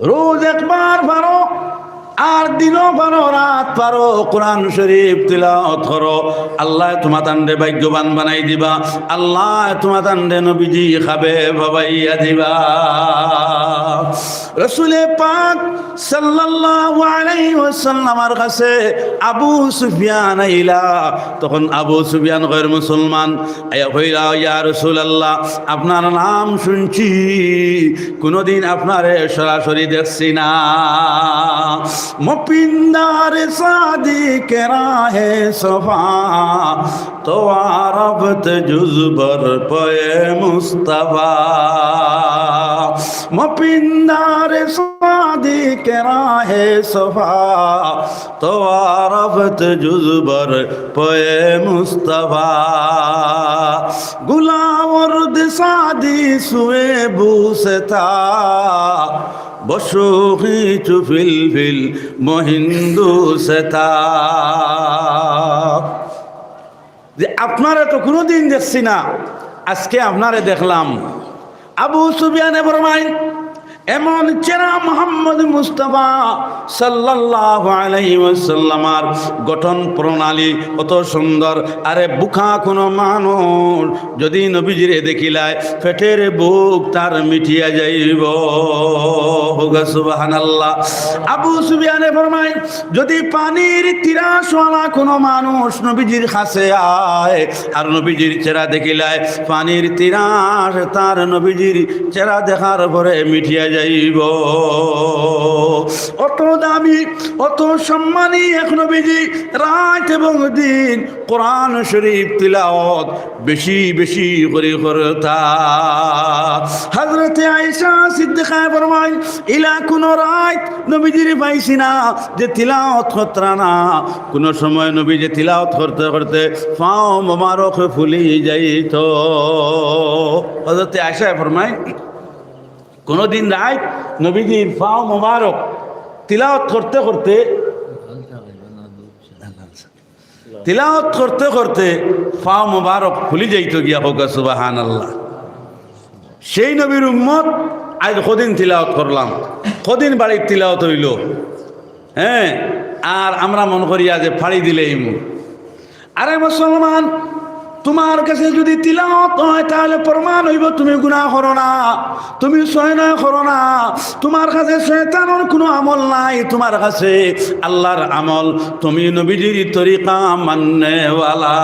রোজ একবার পারো, আর দিনো পারো, রাত পারো, কোরআন শরীফ তিলাওয়াত করো। আল্লায় তুমাতানরে ভাগ্যবান বানাই দিবা। আল্লায় তুমাতানরে নবীজি খাবে ভাবাইয়া দিবা। রসুলে পাক সাল্লাল্লাহু আলাইহি ওয়াসাল্লামর কাছে আবু সুফিয়ান আইলা। তখন আবু সুফিয়ান গয়র মুসলমান, আইয়া কইলা, "ইয়া রাসূলুল্লাহ, আপনার নাম শুনছি, কুনুদিন আপনারে সরাসরি দেখছি না।" মুপিন্দার সাদিক রাহে সফা, তো আরফত জুজবর পয়ে মুস্তফা। মুপিন্দার সাদিক রাহে সফা, তো আরফত জুজবর পয়ে মুস্তফা। গুলাওয়ার্দ সাদি সুয়ে বুসতা, বসুকি চুফিল ফিল মহিন্দু সেতা। যে আপনারে তো কোনোদিন দেখছি না, আজকে আপনারে দেখলাম। আবু সুফিয়ানে ফরমাইন, এমন চেহারা মোহাম্মদ মুস্তাফা সাল্লাল্লাহু আলাইহি ওয়াসাল্লামর গঠন প্রণালী অত সুন্দর। আরে বুকা কোনো মানুষ যদি নবীজিরে দেখিলায়, পেটের ভুক তার মিটিয়া যাইব। হোগা সুবহানাল্লাহ। আবু সুফিয়ানে ফরমাইন, যদি পানির তিরাশওয়ালা কোনো মানুষ নবীজির কাছে আয়, আর নবীজির চেহারা দেখিলায়, পানির তিরাশ তার নবীজির চেহারা দেখার পরে মিটিয়া যাইব। অত দামি, অত সম্মানী এক নবীজি, রাত এবং দিন কোরআন শরীফ তিলাওয়াত বেশি বেশি করি করতা। হযরতে আয়েশা সিদ্দিকায় ফরমাইন, ইলা কোনো রাত নবীজিরে পাইছি না যে তিলাওয়াত করতা না। কোনো সময় নবীজি তিলাওয়াত করতে করতে পাও মোবারক ফুলি যাইত। হযরতে আয়েশায় ফরমাইন, কোনোদিন রাত নবীজির পাও মোবারক তিলাওয়াত করতে করতে তিলাওয়াত করতে করতে পাও মোবারক ফুলি যাইত গিয়া। হোগা সুবহানাল্লাহ। সেই নবীর উম্মত আইজ কদিন তিলাওয়াত করলাম, কদিন বাড়ির তিলাওয়াত অইলো, হ্যাঁ, আর আমরা মন করিয়া যে ফাড়ি দিলে ইমু। আরে মুসলমান, তোমার কাছে যদি তিলাওয়াত হয়, তাহলে প্রমাণ অইব তুমি গুনাহ করো না, তুমি ছয় নয় করো না, তোমার কাছে শয়তানর কোনো আমল নাই, তোমার কাছে আল্লাহর আমল, তুমি নবীজির তরিকা মাননেওয়ালা।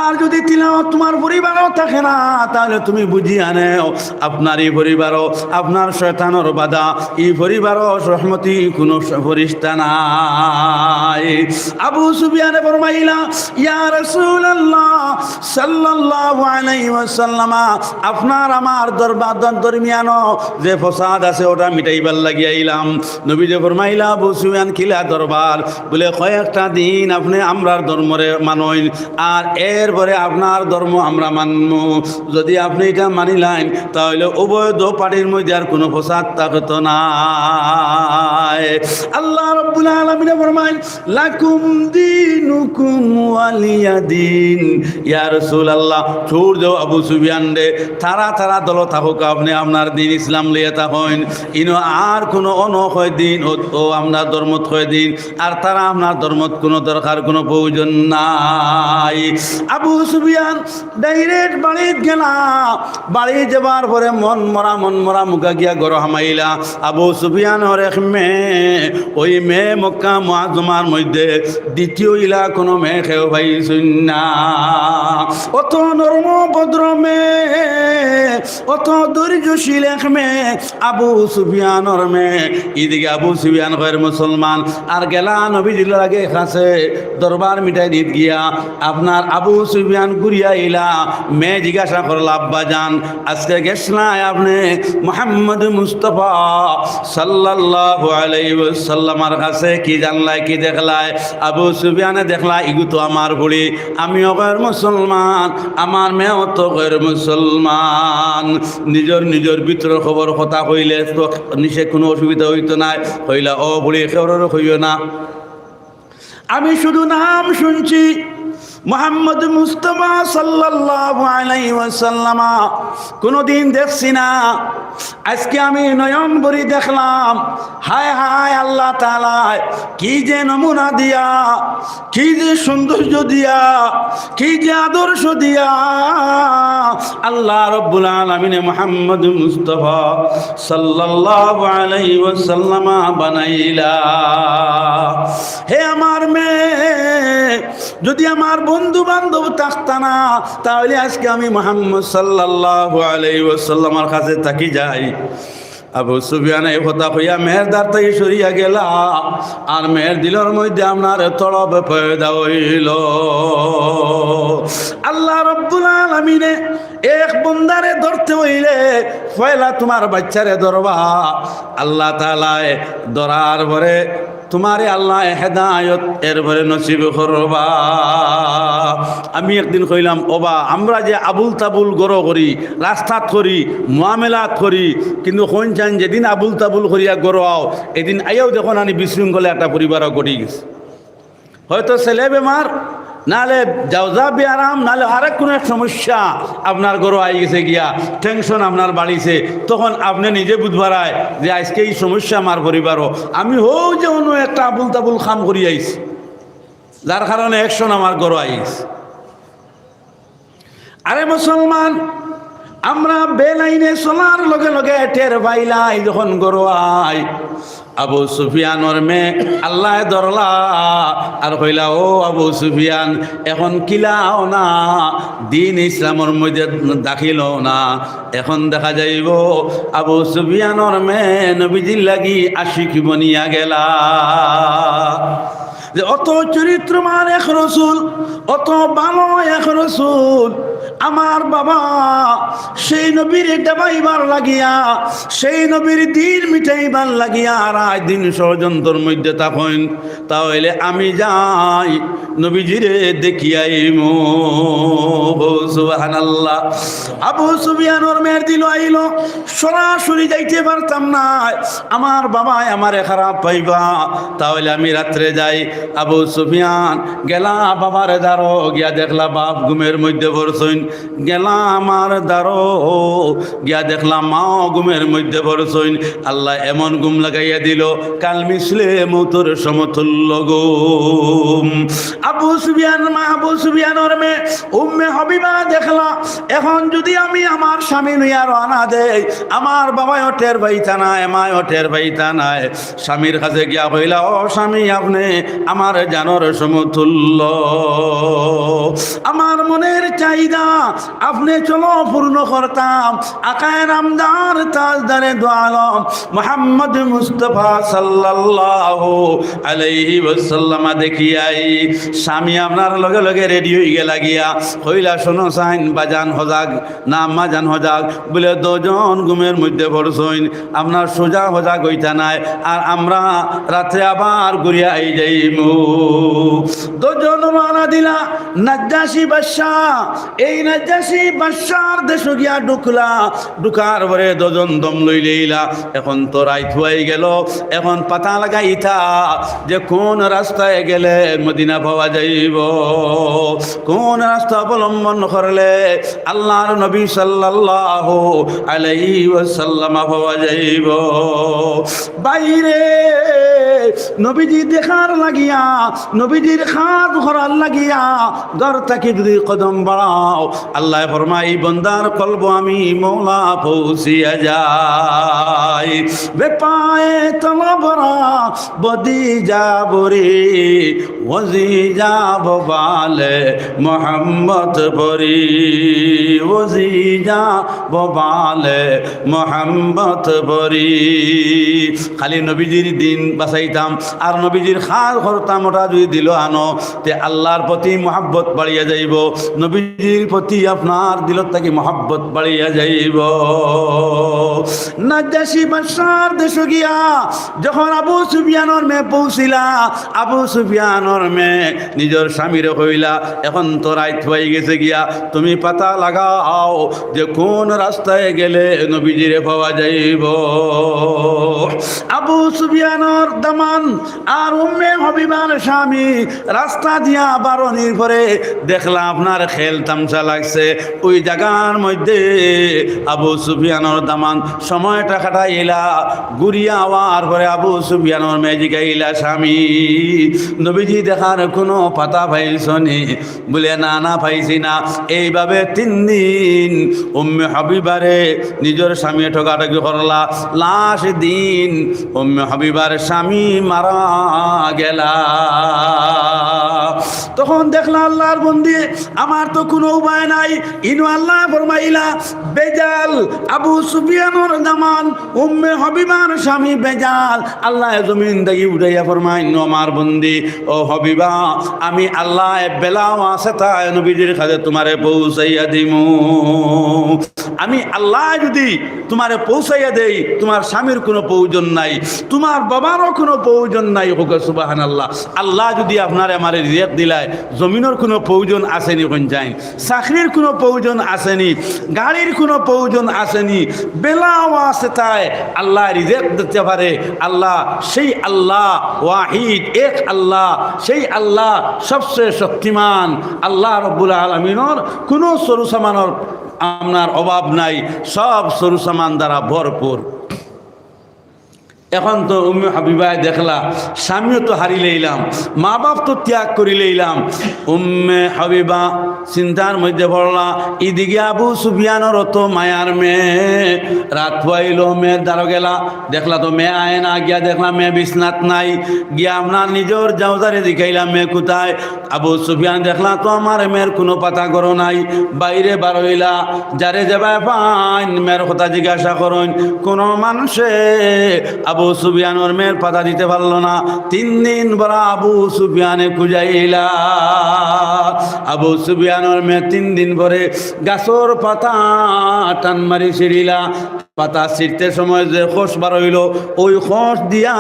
আর যদি তিলাওয়াত তোমার পরিবারও থাকে না, তাহলে তুমি বুঝিয়া নেও, আপনার ই পরিবারও আপনার শয়তানর বাধা, ই পরিবারও রহমতি কোনো ফিরিস্তা নাই। আবু সুফিয়ানে ফরমাইলা, ইয়া রাসূলুল্লাহ সাল্লাল্লাহু আলাইহি ওয়াসাল্লাম, আপনার আমার দরবার দরমিয়ানো যে ফসাদ আছে, ওটা মিটাইবার লাগি আইলাম। নবীজি ফরমাইলা, আবু সুফিয়ান, কিলা দরবার? বলে, কয়েকটা দিন আপনে আমরার ধর্মরে মানইন, আর এরপরে আপনার ধর্ম আমরা মানমু। যদি আপনে ইটা মানিলাইন, তাহলে উভয় দো পার্টির মধ্যে আর কোনো ফসাদ থাকতো নায়। আল্লাহ রাব্বুল আলামিনে ফরমাইন, লাকুম দীনুকুম ওয়ালিয়া দীন। ইয়া রাসূলুল্লাহ, ছুড় দেও আবু সুফিয়ানরে, তারা তারা দলো থাকউক, আপনে আপনার দিন ইসলাম লইয়া থাকইন। ইনো আর কোনো অনো কয়দিন, ও, ও আপনার ধর্মত কয়দিন, আর তারা আপনার ধর্মত কোনো দরকার, কোনো প্রয়োজন নাই। আবু সুফিয়ান direct বাড়িত গেলা। বাড়িত যাবার পরে মন মরা, মন মরা মুখা গিয়া ঘরো হামাইলা। আবু সুফিয়ানর এক মেয়ে, ওই মেয়ে মক্কা মুআজ্জমার মধ্যে দ্বিতীয় ইলা কোনো মেয়ে কেউ পাইছইন না। অত নরম ভদ্র মেয়ে, অত ধৈর্যশীল এক মেয়ে, আবু সুফিয়ানর মেয়ে। ইদিকে আবু সুফিয়ান গয়ের মুসলমান, আর গেলা নবীজির লগে কাছে দরবার মিটাই দিত গিয়া। আপনার আবু সুফিয়ান ঘুরিয়া আইলা, মেয়ে জিজ্ঞাসা করলা, আব্বা জান, আজকে গেছলায় আপনে মোহাম্মদ মুস্তফা সাল্লাল্লাহু আলাইহি ওয়াসাল্লামর কাছে, কি জানলায়, কি দেখলায়? আবু সুফিয়ানে দেখলা, ইগু তো আমার ফুড়ি, আমিও গয়ের মুসলমান, আমার মেয়েও তো গয়ের মুসলমান। নিজর নিজর ভিতরর খবর কথা কইলে তো নিশে কোনো অসুবিধা অইতো নায়। কইলা, ও ফুড়ি, কেউররে কইও না। আমি শুধু নাম শুনছি, মোহাম্মদ মুস্তফা সাল্লাল্লাহু আলাইহি ওয়াসাল্লাম কোনোদিন দেখছি না। আজকে আমি নয়ন ভরি দেখলাম। হায় হায়, আল্লাহ তাআলায় কি যে নমুনা দিয়া, কি যে সৌন্দর্য দিয়া, কি যে আদর্শ দিয়া আল্লাহ রাব্বুল আলামিনে মোহাম্মদ মুস্তফা সাল্লাল্লাহু আলাইহি ওয়াসাল্লাম বানাইলা। হে আমার মেয়ে, যদি আমার বন্ধু বান্ধব থাকতা না, তাহলে আজকে আমি মোহাম্মদ সাল্লাল্লাহু আলাইহি ওয়াসাল্লামর কাছে থাকি যাই। আবু সুফিয়ান এই কথা কইয়া মেয়ের দ্বার থাকি সরিয়া গেলা, আর মেয়ের দিলর মধ্যে আপনার তড়প পয়দা অইলো। আল্লাহ রাব্বুল আলামিনে এক বন্দারে ধরতে অইলে পয়লা তোমার বাচ্চারে ধরবা। আল্লাহ তাআলায় ধরার পরে তুমারে আল্লায় হেদায়ত এরপরে নসিব করবা। আমি একদিন কইলাম, "ওবা, আমরা যে আবুল তাবুল গরো করি, রাস্তাত করি, মুআমেলাত করি, কিন্তু কইন চাইন যেদিন আবুল তাবুল করিয়া গরো আও, এদিন আইয়াও দেখো না নি বিশৃঙ্খলা একটা পরিবারও ঘটি গেছে।" হয়তো ছেলে বেমার, নালে জাউজা বিয়ারাম, নালে আরেক কুনু এক সমস্যা আপনার গরো আই গেছে গিয়া, tension আপনার বাড়িছে, তখন আপনে নিজে বুঝবারায় যে আইজকে ই সমস্যা আমার পরিবারও। আমি হউ যে অন্য একটা আবুল তাবুল কাম করি আইছি, যার কারণে action আমার গরো আইছে। আরে মুসলমান, আমরা বেলাইনে চলার লগে লগে টের পাইলাই যখন গরো আই, আবু সুফিয়ানর মেয়ে আল্লায় ধরলা আর কইলা, "ও আবু সুফিয়ান, এখন কিলাও না, দিন ইসলামর মধ্যে দাখিল অও না।" এখন দেখা যাইবো আবু সুফিয়ানর মেয়ে নবীজির লাগি আশিক বনিয়া গেলা। যে অত চরিত্রবান এক রসুল, অত ভালো এক রসুল, আমার বাবা সেই নবীর ডাবাইবার লাগিয়া, সেই নবীর দিন মিটাইবার লাগিয়া রাইত দিন ষড়যন্ত্রর মধ্যে থাকইন, তা অইলে আমি যাই নবীজিরে দেখি আইমু। সুবহানাল্লাহ। আবু সুফিয়ানর মেয়ের দিল আইলো, সরাসরি যাইতে পারতাম না, আমার বাবায় আমারে খারাপ পাইবা, তা অইলে আমি রাত্রে যাই। আবু সুফিয়ান গেলা বাবার দারো, গিয়া দেখলা বাপ ঘুমের মধ্যে পড়ছইন। গেলা মার দারো, গিয়া দেখলা মাও ঘুমের মধ্যে পড়ছইন। আল্লায় এমন ঘুম লাগাইয়া দিল, কাল মিসলে মৌতর সমতুল্য ঘুম। আবু সুফিয়ান মা, আবু সুফিয়ানর মেয়ে উম্মে হাবিবা দেখলা, এখন যদি আমি আমার স্বামী লইয়া রওনা দেই, আমার বাবায়ও টের পাইতা নায়, মায়ও টের পাইতা নায়। স্বামীর কাছে গিয়া কইলা, "ও স্বামী, আপনে আমার জানর সমতুল্য, আমার মনের চাহিদা আপনে চলো পূর্ণ করতাম।" আকায়ে নামদার তাজদারে দু আলম মুহাম্মদ মুস্তাফা সাল্লাল্লাহু আলাইহি ওয়াসাল্লাম দেখিয়াই স্বামী আপনার লগে লগে রেডি অইগেলা গিয়া, কইলা, "শোনো সাইন, বাজান হজাগ, না আম্মা জান হজাগ।" বুলে, "দুইজন ঘুমের মধ্যে পড়ছইন, আপনার সোজা হজাগ অইতা নায়, আর আমরা রাত্রে আবার ঘুরিয়া আই যাইমু।" দুইজন রওনা দিলা নাজ্জাশী বাদশা। এই নাজ্জাশী বাদশার দেশো গিয়া ঢুকলা, ঢুকার পরে দুইজন দম লইলাইলা। এখন তো রাইত অই গেল, এখন পাতা লাগাইতা যে কোন রাস্তায় গেলে মদিনা পাওয়া যাইবো, কোন রাস্তা অবলম্বন করলে আল্লাহর নবী সাল্লাল্লাহু আলাইহি ওয়াসাল্লাম পাওয়া যাইবো। বাইরে নবীজি দেখার লাগিয়া, নবীজির খাদ করার লাগিয়া ঘর থাকি যদি কদম বাড়াও, আল্লায় ফরমায়, "এই বন্দার কলবো আমি মওলা পৌঁছিয়া যাই।" বেপায়ে তলবরা বদি যাব রে, ওজি যাব বালে মোহাম্মদ পরি, ওজি যাব বালে মোহাম্মদ পরি। খালি নবীজির দিন বাঁচাইতাম আর নবীজির খাদ করতাম, ওটা যদি দিলো আনো, তে আল্লাহর প্রতি মহব্বত বাড়িয়া যাইবো, নবীজির প্রতি আপনার দিলর থাকি মহব্বত বাড়িয়া যাইবো। নাজ্জাশী বাদশার দেশো গিয়া যখন আবু সুফিয়ানর মেয়ে পৌঁছিলা, আবু সুফিয়ানর মেয়ে নিজর স্বামীরে কইলা, "এখন তো রাইত অই গেছে গিয়া, তুমি পাতা লাগাও যে কোন রাস্তায় গেলে নবীজিরে পাওয়া যাইবো।" আবু সুফিয়ানর দামান আর উম্মে হাবিবার স্বামী রাস্তা দিয়া বারনির পরে দেখলা আপনার খেল তামশা লাগছে। ওই জাগার মধ্যে আবু সুফিয়ানর দামান সময়টা কাটাইলা। ঘুরিয়া আওয়ার পরে আবু সুফিয়ানর মেয়ে জিগাইলা, "স্বামী, নবীজি দেখার কোনো পাতা পাইছনি?" বুলে, "না, না, পাইছি না।" এইভাবে তিন দিন উম্মে হাবিবারে নিজর স্বামী ঠকাঠকি করলা। লাস্ট দিন উম্মে হাবিবার স্বামী মারা গেলা। তখন দেখলা আল্লাহর বন্দি, আমার তো কোনো উপায় নাই। ইনো আল্লায় ফরমাইলা, বেজাল, আবু সুফিয়ানর দামান, উম্মে হাবিবার স্বামী বেজাল। আল্লায় জমিন থাকি উঠাইয়া ফরমাইন, "ও আমার বন্দি, ও হাবিবা, আমি আল্লায় বেলা ওয়াসিতায় নবীজির কাছে তোমারে পৌঁছাইয়া দিমু।" আমি আল্লায় যুদি তুমারে পৌঁছাইয়া দেই, তুমার স্বামীর কুনু প্রয়োজন নাই, তুমার বাবারও কুনু প্রয়োজন নাই। কউক্কা সুবহানাল্লাহ। আল্লায় যুদি আপনারে আমারে রিজিক দিলায়, জমিনর কুনু প্রয়োজন আছে নি? কইন চাইন, চাকরির কুনু প্রয়োজন আছে নি? গাড়ির কুনু প্রয়োজন আছে নি? বেলা ওয়াসিতায় আল্লায় রিজিক দিতে পারে। আল্লাহ সেই আল্লাহ, ওয়াহিদ এক আল্লাহ, সেই আল্লাহ সবচেয়ে শক্তিমান। আল্লাহ রব্বুল আলামিনর কুনু সরুসামানর আপনার অভাব নাই, সব সরুসামান দ্বারা ভরপুর। এখন তো উম্মে হাবিবায় দেখলা, স্বামীও তো হারিলাইলাম, মা বাপ তো ত্যাগ করিলাইলাম। উম্মে হাবিবা চিন্তার মধ্যে পড়লা, ইদিকে আবু সুফিয়ানর অত মায়ার মেয়ে, রাত পাইল, মেয়ের দ্বারো গেলা, দেখলা তো মেয়ে আয় না, গিয়া দেখলা মেয়ে বিছনাত নাই, গিয়া আপনার নিজর জাউজারে জিকাইলা মেয়ে কোথায়? আবু সুফিয়ান দেখলা তো আমার মেয়ের কুনু পাতা ঘরো নাই, বাইরে বারইলা, যারে যেবায় পাইন মেয়ের কথা জিজ্ঞাসা করইন। কুনু মানষে আবু সুফিয়ানর মেয়ের পাতা দিতে পারলো না। তিন দিন পরে আবু সুফিয়ানে খুজাইলা। আবু সুফিয়ানর মেয়ে তিন দিন পরে গাছর পাতা টান মারি ছিঁড়িলা। পাতা ছিঁড়তে সময় যে খোস বারইল, ওই খোস দিয়া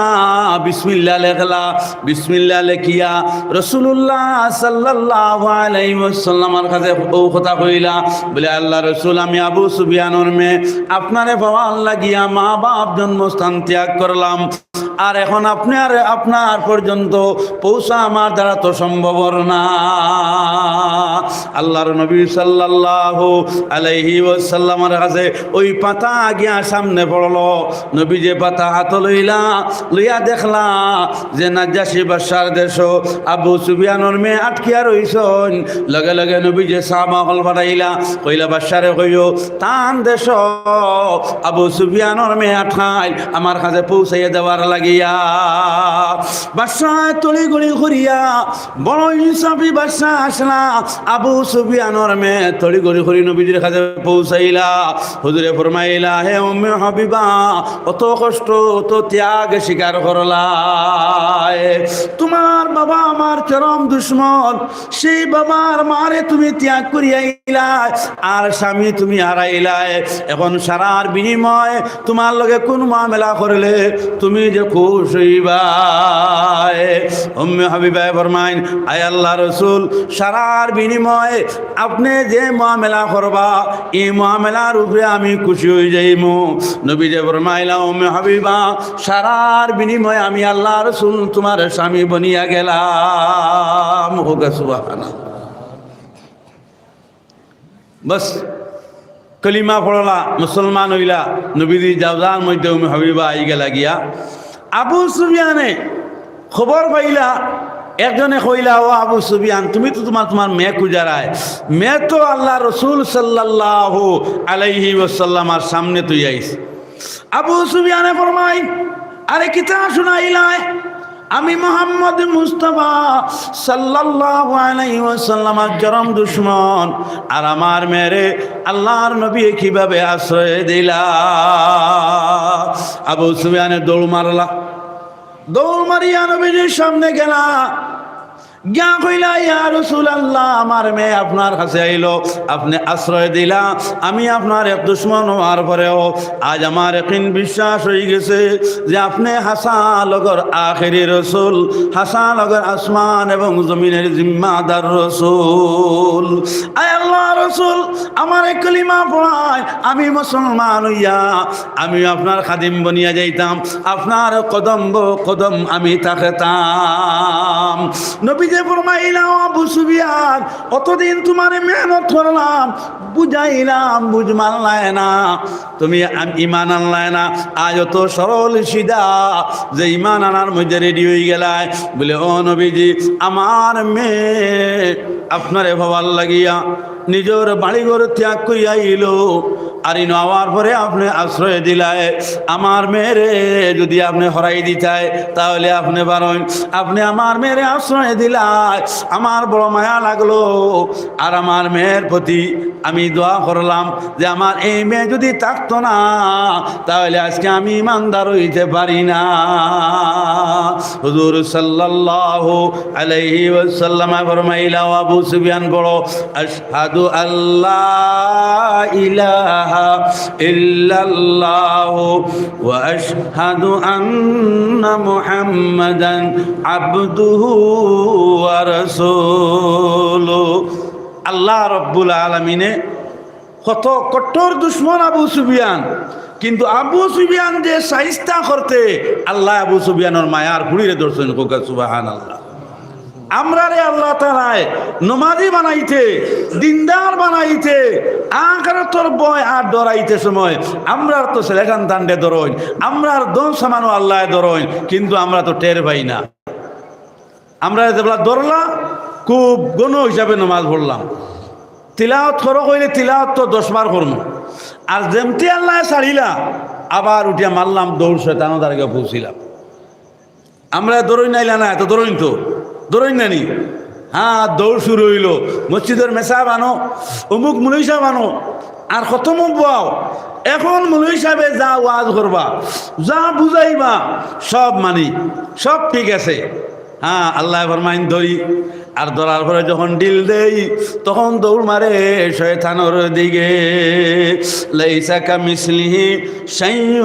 বিসমিল্লাহ লেখলা। বিসমিল্লাহ লেখিয়া রাসূলুল্লাহ সাল্লাল্লাহু আলাইহি ওয়াসাল্লামর কাছে অউ কথা কইলা, বলে, "আল্লাহ রসুল, আমি আবু সুফিয়ানর মেয়ে, আপনারে পাওয়ার লাগিয়া মা বাপ জন্মস্থান ত্যাগ করলাম, আর এখন আপনে আর আপনার পর্যন্ত পৌঁছা আমার দ্বারা তো সম্ভব না।" আল্লাহর নবী সাল্লাল্লাহু আলাইহি ওয়াসাল্লামর কাছে ওই পাতা গিয়া সামনে পড়লো। নবীজি পাতা হাতো লইলা, লইয়া দেখলা যে নাজ্জাশী বাদশার দেশো আবু সুফিয়ানর মেয়ে আটকিয়া রইছইন। লগে লগে নবীজি সাহাবা অকল পাঠাইলা, কইলা, "বাদশারে কইও, তান দেশো আবু সুফিয়ানর মেয়ে আটকাইল, আমার কাছে পৌঁছাইয়া দেওয়ার লাগিয়া।" বাদশায় তড়িঘড়ি করিয়া, বড় ইনসাফি বাদশা আছলা, আবু সুফিয়ানর মেয়ে তড়িঘড়ি করি নবীজির কাছে পৌঁছাইলা। হুজুরে ফরমাইলা, "হে উম্মে হাবিবা, অত কষ্ট, অত ত্যাগ স্বীকার করলায়। তুমার বাবা আমার চরম দুশমন, সেই বাবার মারে তুমি ত্যাগ করিয়া আইলায়, আর স্বামী তুমি হারাইলায়। এখন সারার বিনিময়ে তুমার লগে কুন মামলা করলে তুমি যে খুশ অইবায়?" উম্মে হাবিবায় ফরমাইন, "আয় আল্লাহ রসুল, সারার বিনিময়ে আপনে যে মামলা করবা, ই মামলার উপরে আমি খুশি অইযাইমু।" নবীজি ফরমাইলা, "উম্মে হাবিবা, সারার বিনিময়ে আমি আল্লাহ রসুল তুমার স্বামী বনিয়া গেলাম।" কউক্কা সুবহানাল্লাহ। বাস, কলিমা পড়লা, মুসলমান অইলা, নবীজির জাউজার মধ্যে উম্মে হাবিবা আইগেলা গিয়া। আবু সুফিয়ানে খবর পাইলা, একজনে কইলা, "ও আবু সুফিয়ান, তুমি তো তুমার, তুমার মেয়ে খুজারায়, মেয়ে তো আল্লাহ রসুল সাল্লাল্লাহু আলাইহি ওয়াসাল্লামর সামনে থইয়া আইছে।" আবু সুফিয়ানে ফরমাইন, "আরে কিতা হুনাইলায়? আমি মোহাম্মদ মুস্তাফা সাল্লাল্লাহু আলাইহি ওয়াসাল্লামর চরম দুশমন, আর আমার মেয়েরে আল্লাহর নবী কিভাবে আশ্রয় দিলা?" আবু সুফিয়ানে দৌড় মারলা, দৌড় মারিয়া নবীজির সামনে গেলা, গিয়া কইলা, "ইয়া রাসূলুল্লাহ, আমার মেয়ে আপনার কাছে আইলো, আপনে আশ্রয় দিলা, আমি আপনার এক দুশমন অওয়ার পরেও আজ আমার একিন বিশ্বাস অইগেছে যে আপনে হাছা লগর আখেরি রসুল, হাছা লগর আসমান এবং জমিনের জিম্মাদার রসুল। আয় আল্লাহ রসুল, আমারে কলিমা পড়াইন, আমি মুসলমান অইয়া আমিও আপনার খাদিম বনিয়া যাইতাম, আপনার কদম ব-, কদম আমি থাকতাম।" নবীজি ফরমাইলা, "ও আবু সুফিয়ান, অতদিন তুমারে মেহনত করলাম, বুঝাইলাম, বুঝ মানলায় না, তুমি আম-, ইমান আনলায় না, আজ অত সরল সিধা যে ইমান আনার মধ্যে রেডি অইগেলায়।" বলে, "ও নবীজি, আমার মেয়ে আপনারে পাওয়ার লাগিয়া নিজর বাড়িঘর ত্যাগ করিয়া আইলো, আর ইনো আওয়ার পরে আপনে আশ্রয় দিলায়। আমার মেয়েরে যুদি আপনে হরাই দিতায়, তাহলে আপনে পারইন, আপনে আমার মেয়েরে আশ্রয় দিলায়, আমার বড় মায়া লাগলো, আর আমার মেয়ের প্রতি আমি দোয়া করলাম যে আমার এই মেয়ে যুদি থাকতো না, তাহলে আজকে আমি ইমানদার অইতে পারি না।" হুজুর সাল্লাল্লাহু আলাইহি ওয়াসাল্লাম ফরমাইলা, "ও আবু সুফিয়ান, পড়ো, আশহাদু আল্লা ইলাহা إلا الله وأشهد أن محمدا عبده ورسوله। আল্লাহ রব্বুল আলামিনে কত কট্টর দুশমন আবু সুফিয়ান, কিন্তু আবু সুফিয়ান যে সাইস্তা করতে, আল্লাহ আবু সুফিয়ানর মায়ার ফুড়িরে ধরছইন। কউক্কা সুবহানাল্লাহ। আমরারে আল্লাহ তাআলায় নমাজি বানাইতে, দিনদার বানাইতে, আখিরাতর ভয় আর ডরাইতে সময় আমরার তো ছেলে সন্তানরে ধরইন, আমরার ধন সামানও আল্লায় ধরইন, কিন্তু আমরা তো টের পাই না। আমরা যেবলা ধরলা, খুব ঘন হিসাবে নমাজ পড়লাম, তিলাওত করো কইলে তিলাওত তো দশ বার করমু, আর যেমতি আল্লায় ছাড়িলা, আবার উঠিয়া মারলাম দৌড়, শয়তানর দ্বারকা পৌঁছিলাম। আমরা ধরইন নাইলা না, এত ধরইন তো, ধরইন নানি? হ্যাঁ, দৌড় শুরু অইলো। মসজিদর মেসাব আনো, অমুক মুলই সাব আনো, আর খতম বওয়াও। এখন মুলই সাবে যা ওয়াজ করবা, যা বুঝাইবা, সব মানি, সব ঠিক আছে। হ্যাঁ, আল্লায় ফরমাইন ধরি, আর ধরার পরে যখন ঢিল দেই, তখন দৌড় মারে শয়তানর দিকে। ليس كمثله شيء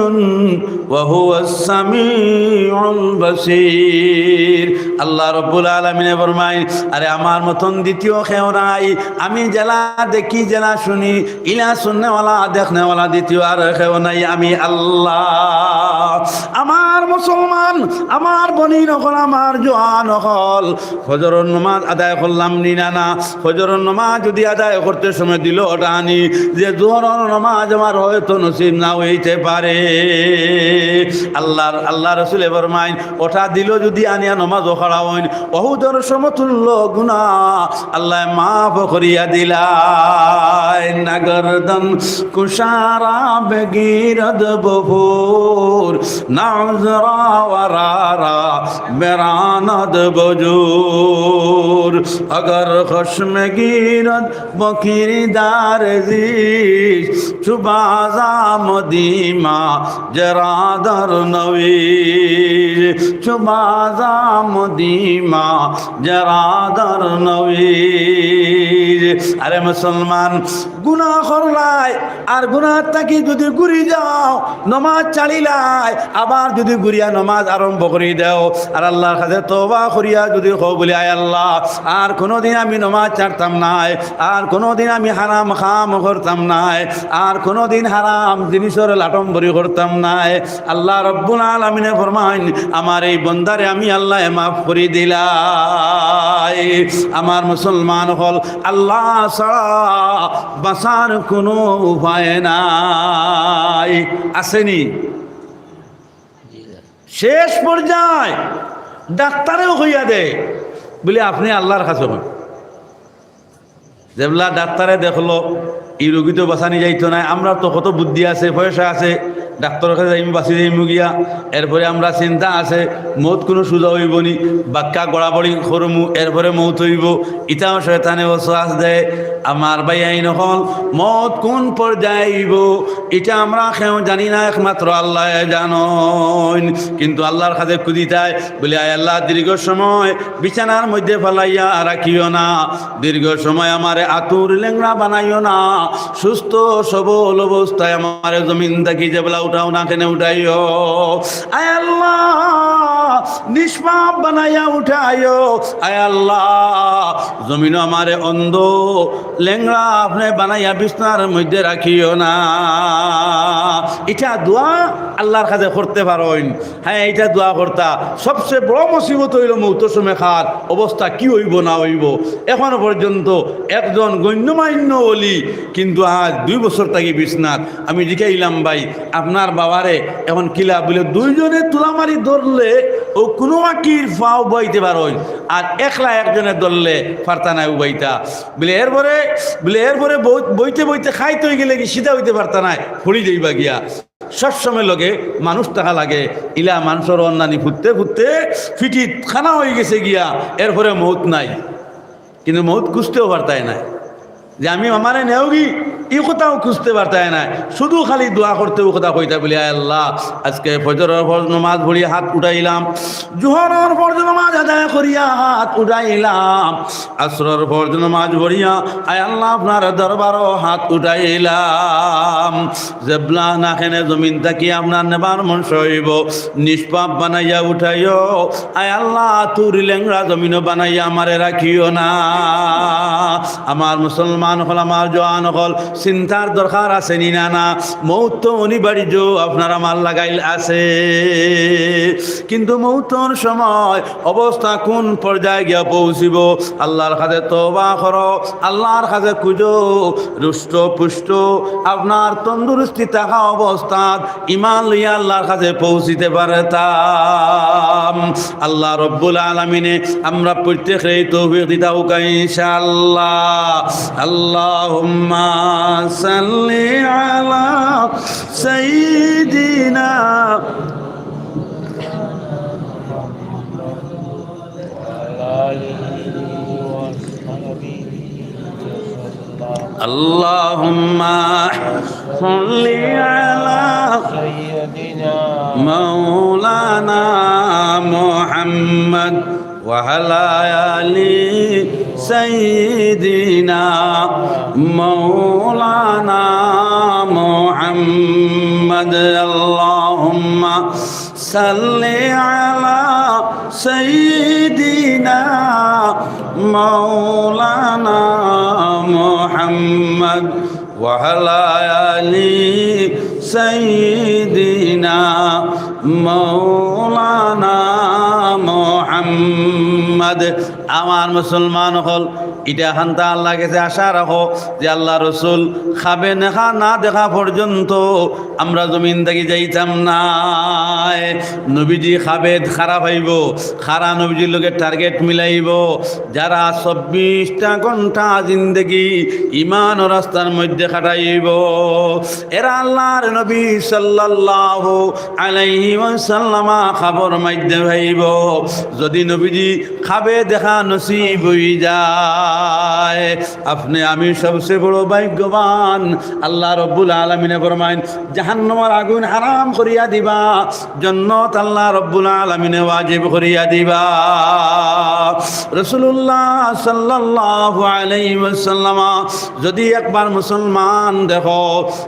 وهو السميع البصير। আল্লাহ রব্বুল আলামিনে ফরমাইন, আরে আমার মতন দ্বিতীয় কেউ নাই, আমি যেলা দেখি, যেলা শুনি, ইলা শুননেওয়ালা, দেখনেওয়ালা দ্বিতীয় আর কেউ নাই, আমি আল্লাহ। আমার মুসলমান, আমার বইন অকল, আমার জোয়ান অকল, ফজরর নমাজ আদায় করলাম নি না? না। ফজরর নমাজ যদি আদায় করতে সময় দিল ওটা আনি, যে জোহরর নমাজ আমার হয়তো নসিব না অইতে পারে। আল্লাহর, আল্লাহ রসুলে ফরমাইন, ওটা দিল যদি আনিয়া নমাজও খাড়া অইন, অহুদর সমতুল্য গুনা আল্লায় মাফ করিয়া দিলাইন। না গর্দন কুশারা বেগিরদ বফুর, না উজরা ওয়ারারা বেরানদ বজুর। اگر خشم گیرد بکیردار زیش، چو بازام دیما جرادر نویش، چو بازام دیما جرادر نویش। আরে মুসলমান, গুনা করলায়, আর গুনা থাকি যদি ঘুরি যাও, নমাজ ছাড়িলায়, আবার যদি ঘুরিয়া নমাজ আরম্ভ করি দেও, আর আল্লাহর কাছে তওবা করিয়া যদি কও বলি, "আয় আল্লাহ, আর কোনোদিন আমি নমাজ ছাড়তাম নায়, আর কোনোদিন আমি হারাম কাম করতাম নায়, আর কোনোদিন হারাম জিনিসর লাটম্বরি করতাম নায়।" আল্লাহ রব্বুল আলামিনে ফরমাইন, "আমার এই বন্দারে আমি আল্লায় মাফ করি দিলাই।" আমার মুসলমান অকল, আল্লাহ ছাড়া বাঁচার কোনো উপায় নাই। আছে নি? শেষ পর্যায়ে ডাক্তারেও কইয়া দেয়, বলে, "আপনে আল্লাহর কাছে কইন।" যেবলা ডাক্তারে দেখলো, ই রোগী তো বাঁচানি যাইতো নায়, আমরার তো কত বুদ্ধি আছে, পয়সা আছে, ডাক্তারর কাছে যাইমু, বাঁচি যাইমু গিয়া। এরপরে আমরার চিন্তা আছে, মউত কুনু সুজা অইবো নি, বাক্কা গড়াগড়ি করমু, এরপরে মউত অইবো। ইটাও শয়তানে ওয়াসওয়াস দেয়। আমার ভাইয়াইন অকল, মউত কুন পর্যায়ে অইবো, ইটা আমরা কেউ জানি না, একমাত্র আল্লায় জানইন। কিন্তু আল্লাহর কাছে খুজিতায়, বলে, "আয় আল্লাহ, দীর্ঘ সময় বিছানার মধ্যে ফালাইয়া রাখিও না, দীর্ঘ সময় আমারে আতুর লেংড়া বানাইও না, সুস্থ সবল অবস্থায় আমারে জমিন থাকি যেবলা উঠাও না কেনে উঠাইও। আয় আল্লাহ, নিষ্পাপ বানাইয়া উঠাইও। আয় আল্লাহ, জমিনো আমারে অন্ধ লেংড়া আপনে বানাইয়া বিছনার মধ্যে রাখিও না।" ইটা দোয়া আল্লাহর কাছে করতে পারইন। হ্যাঁ, ইটা দোয়া করতা। সবচেয়ে বড় মুসিবত অইলো মউতর সময় কার অবস্থা কি অইবো না অইবো। এখনো পর্যন্ত একজন গণ্যমান্য অলি, কিন্তু আজ দুই বছর থাকি বিছনাত। আমি জিকাইলাম, "ভাই, আপনার বাবারে এখন কিলা?" বলে, "দুইজনে তুলামারি ধরলে অউ কুনু বাকির পাও বইতে পারইন, আর একলা একজনে ধরলে পারতা নায় উবাইতা।" বলে, "এরপরে, বলে, এরপরে বই-, বইতে বইতে খাইতে অইগেলে কি সিধা অইতে পারতা নায়, পড়ি যাইবা গিয়া।" সবসময় লগে মানুষ থাকা লাগে। ইলা মানষর অন্নানি ফুটতে ফুটতে ফিটিত খানা অইগেছে গিয়া, এরপরে মউত নাই। কিন্তু মউত খুজতেও পারতায় নায় যে আমি আমারে নেওগি, ই কথাও খুঁজতে পারতায় নায়, শুধু খালি দোয়া করতে ও কথা কইতা বলে, "আয় আল্লাহ, আজকে ফজরর ফরজ নমাজ পড়িয়া হাত উঠাইলাম, জোহরর ফরজ নমাজ আদায় করিয়া হাত উঠাইলাম, আসরর ফরজ নমাজ পড়িয়া, আয় আল্লাহ, আপনার দরবারো হাত উঠাইলাম।" যেবলা না কেনে জমিন থাকি আপনার নেবার মন চাইবো, নিষ্পাপ বানাইয়া উঠাইও, আয় আল্লাহ, তুর লেংড়া জমিনো বানাইয়া আমারে রাখিও না। আমার মুসলমান অকল, আমার জওয়ান অকল, চিন্তার দরকার আছে নি না? না, মউত তো অনিবার্য, আপনার আমার লাগাইল আছে, কিন্তু মউতর সময় অবস্থা কোন পর্যায়ে গিয়া পৌঁছিবো? আল্লাহর কাছে তওবা করো, আল্লাহর কাছে খুঁজো, রুষ্ট পুষ্ট আপনার তন্দুরুস্তি থাকা অবস্থাত ইমান লইয়া আল্লাহর কাছে পৌঁছিতে পারতাম। আল্লাহ রব্বুল আলামিনে আমরা প্রত্যেকরে তৌফিক দিতা হোক ইনশাআল্লাহ। আল্লাহুম্মা সাল্লি আলা সাইয়্যিদিনা اللهم صل على سيدنا مولانا محمد وعلى آل سيدنا مولانا محمد. اللهم صل على سيدنا مولانا محمد وعلى آل سيدنا مولانا محمد. আমার মুসলমান অকল, ইটা খান্তা আল্লাহর গেছে আশা রাখো যে আল্লাহ রসুল খাবে দেখা না দেখা পর্যন্ত আমরা জমিন থাকি যাইতাম নায়। নবীজি খাবে খারা পাইবো, খারা নবীজির লগে টার্গেট মিলাইবো। যারা চব্বিশটা ঘন্টা জিন্দেগি ইমান ও রাস্তার মধ্যে কাটাইবো, এরা আল্লাহর নবী সাল্লাল্লাহু আলাইহি ওয়াসাল্লামা খাবর মধ্যে পাইবো। যদি নবীজি খাবে দেখা নসিব হই যায়, আপনে আমি সবচেয়ে বড় ভাগ্যবান। আল্লাহ রব্বুল আলামিনে ফরমাইন, জাহান্নামর আগুন হারাম করিয়া দিবা, জন্নত আল্লাহ রব্বুল আলামিনে ওয়াজিব করিয়া দিবা। রাসূলুল্লাহ সাল্লাল্লাহু আলাইহি ওয়াসাল্লাম যদি একবার মুসলমান দেখো,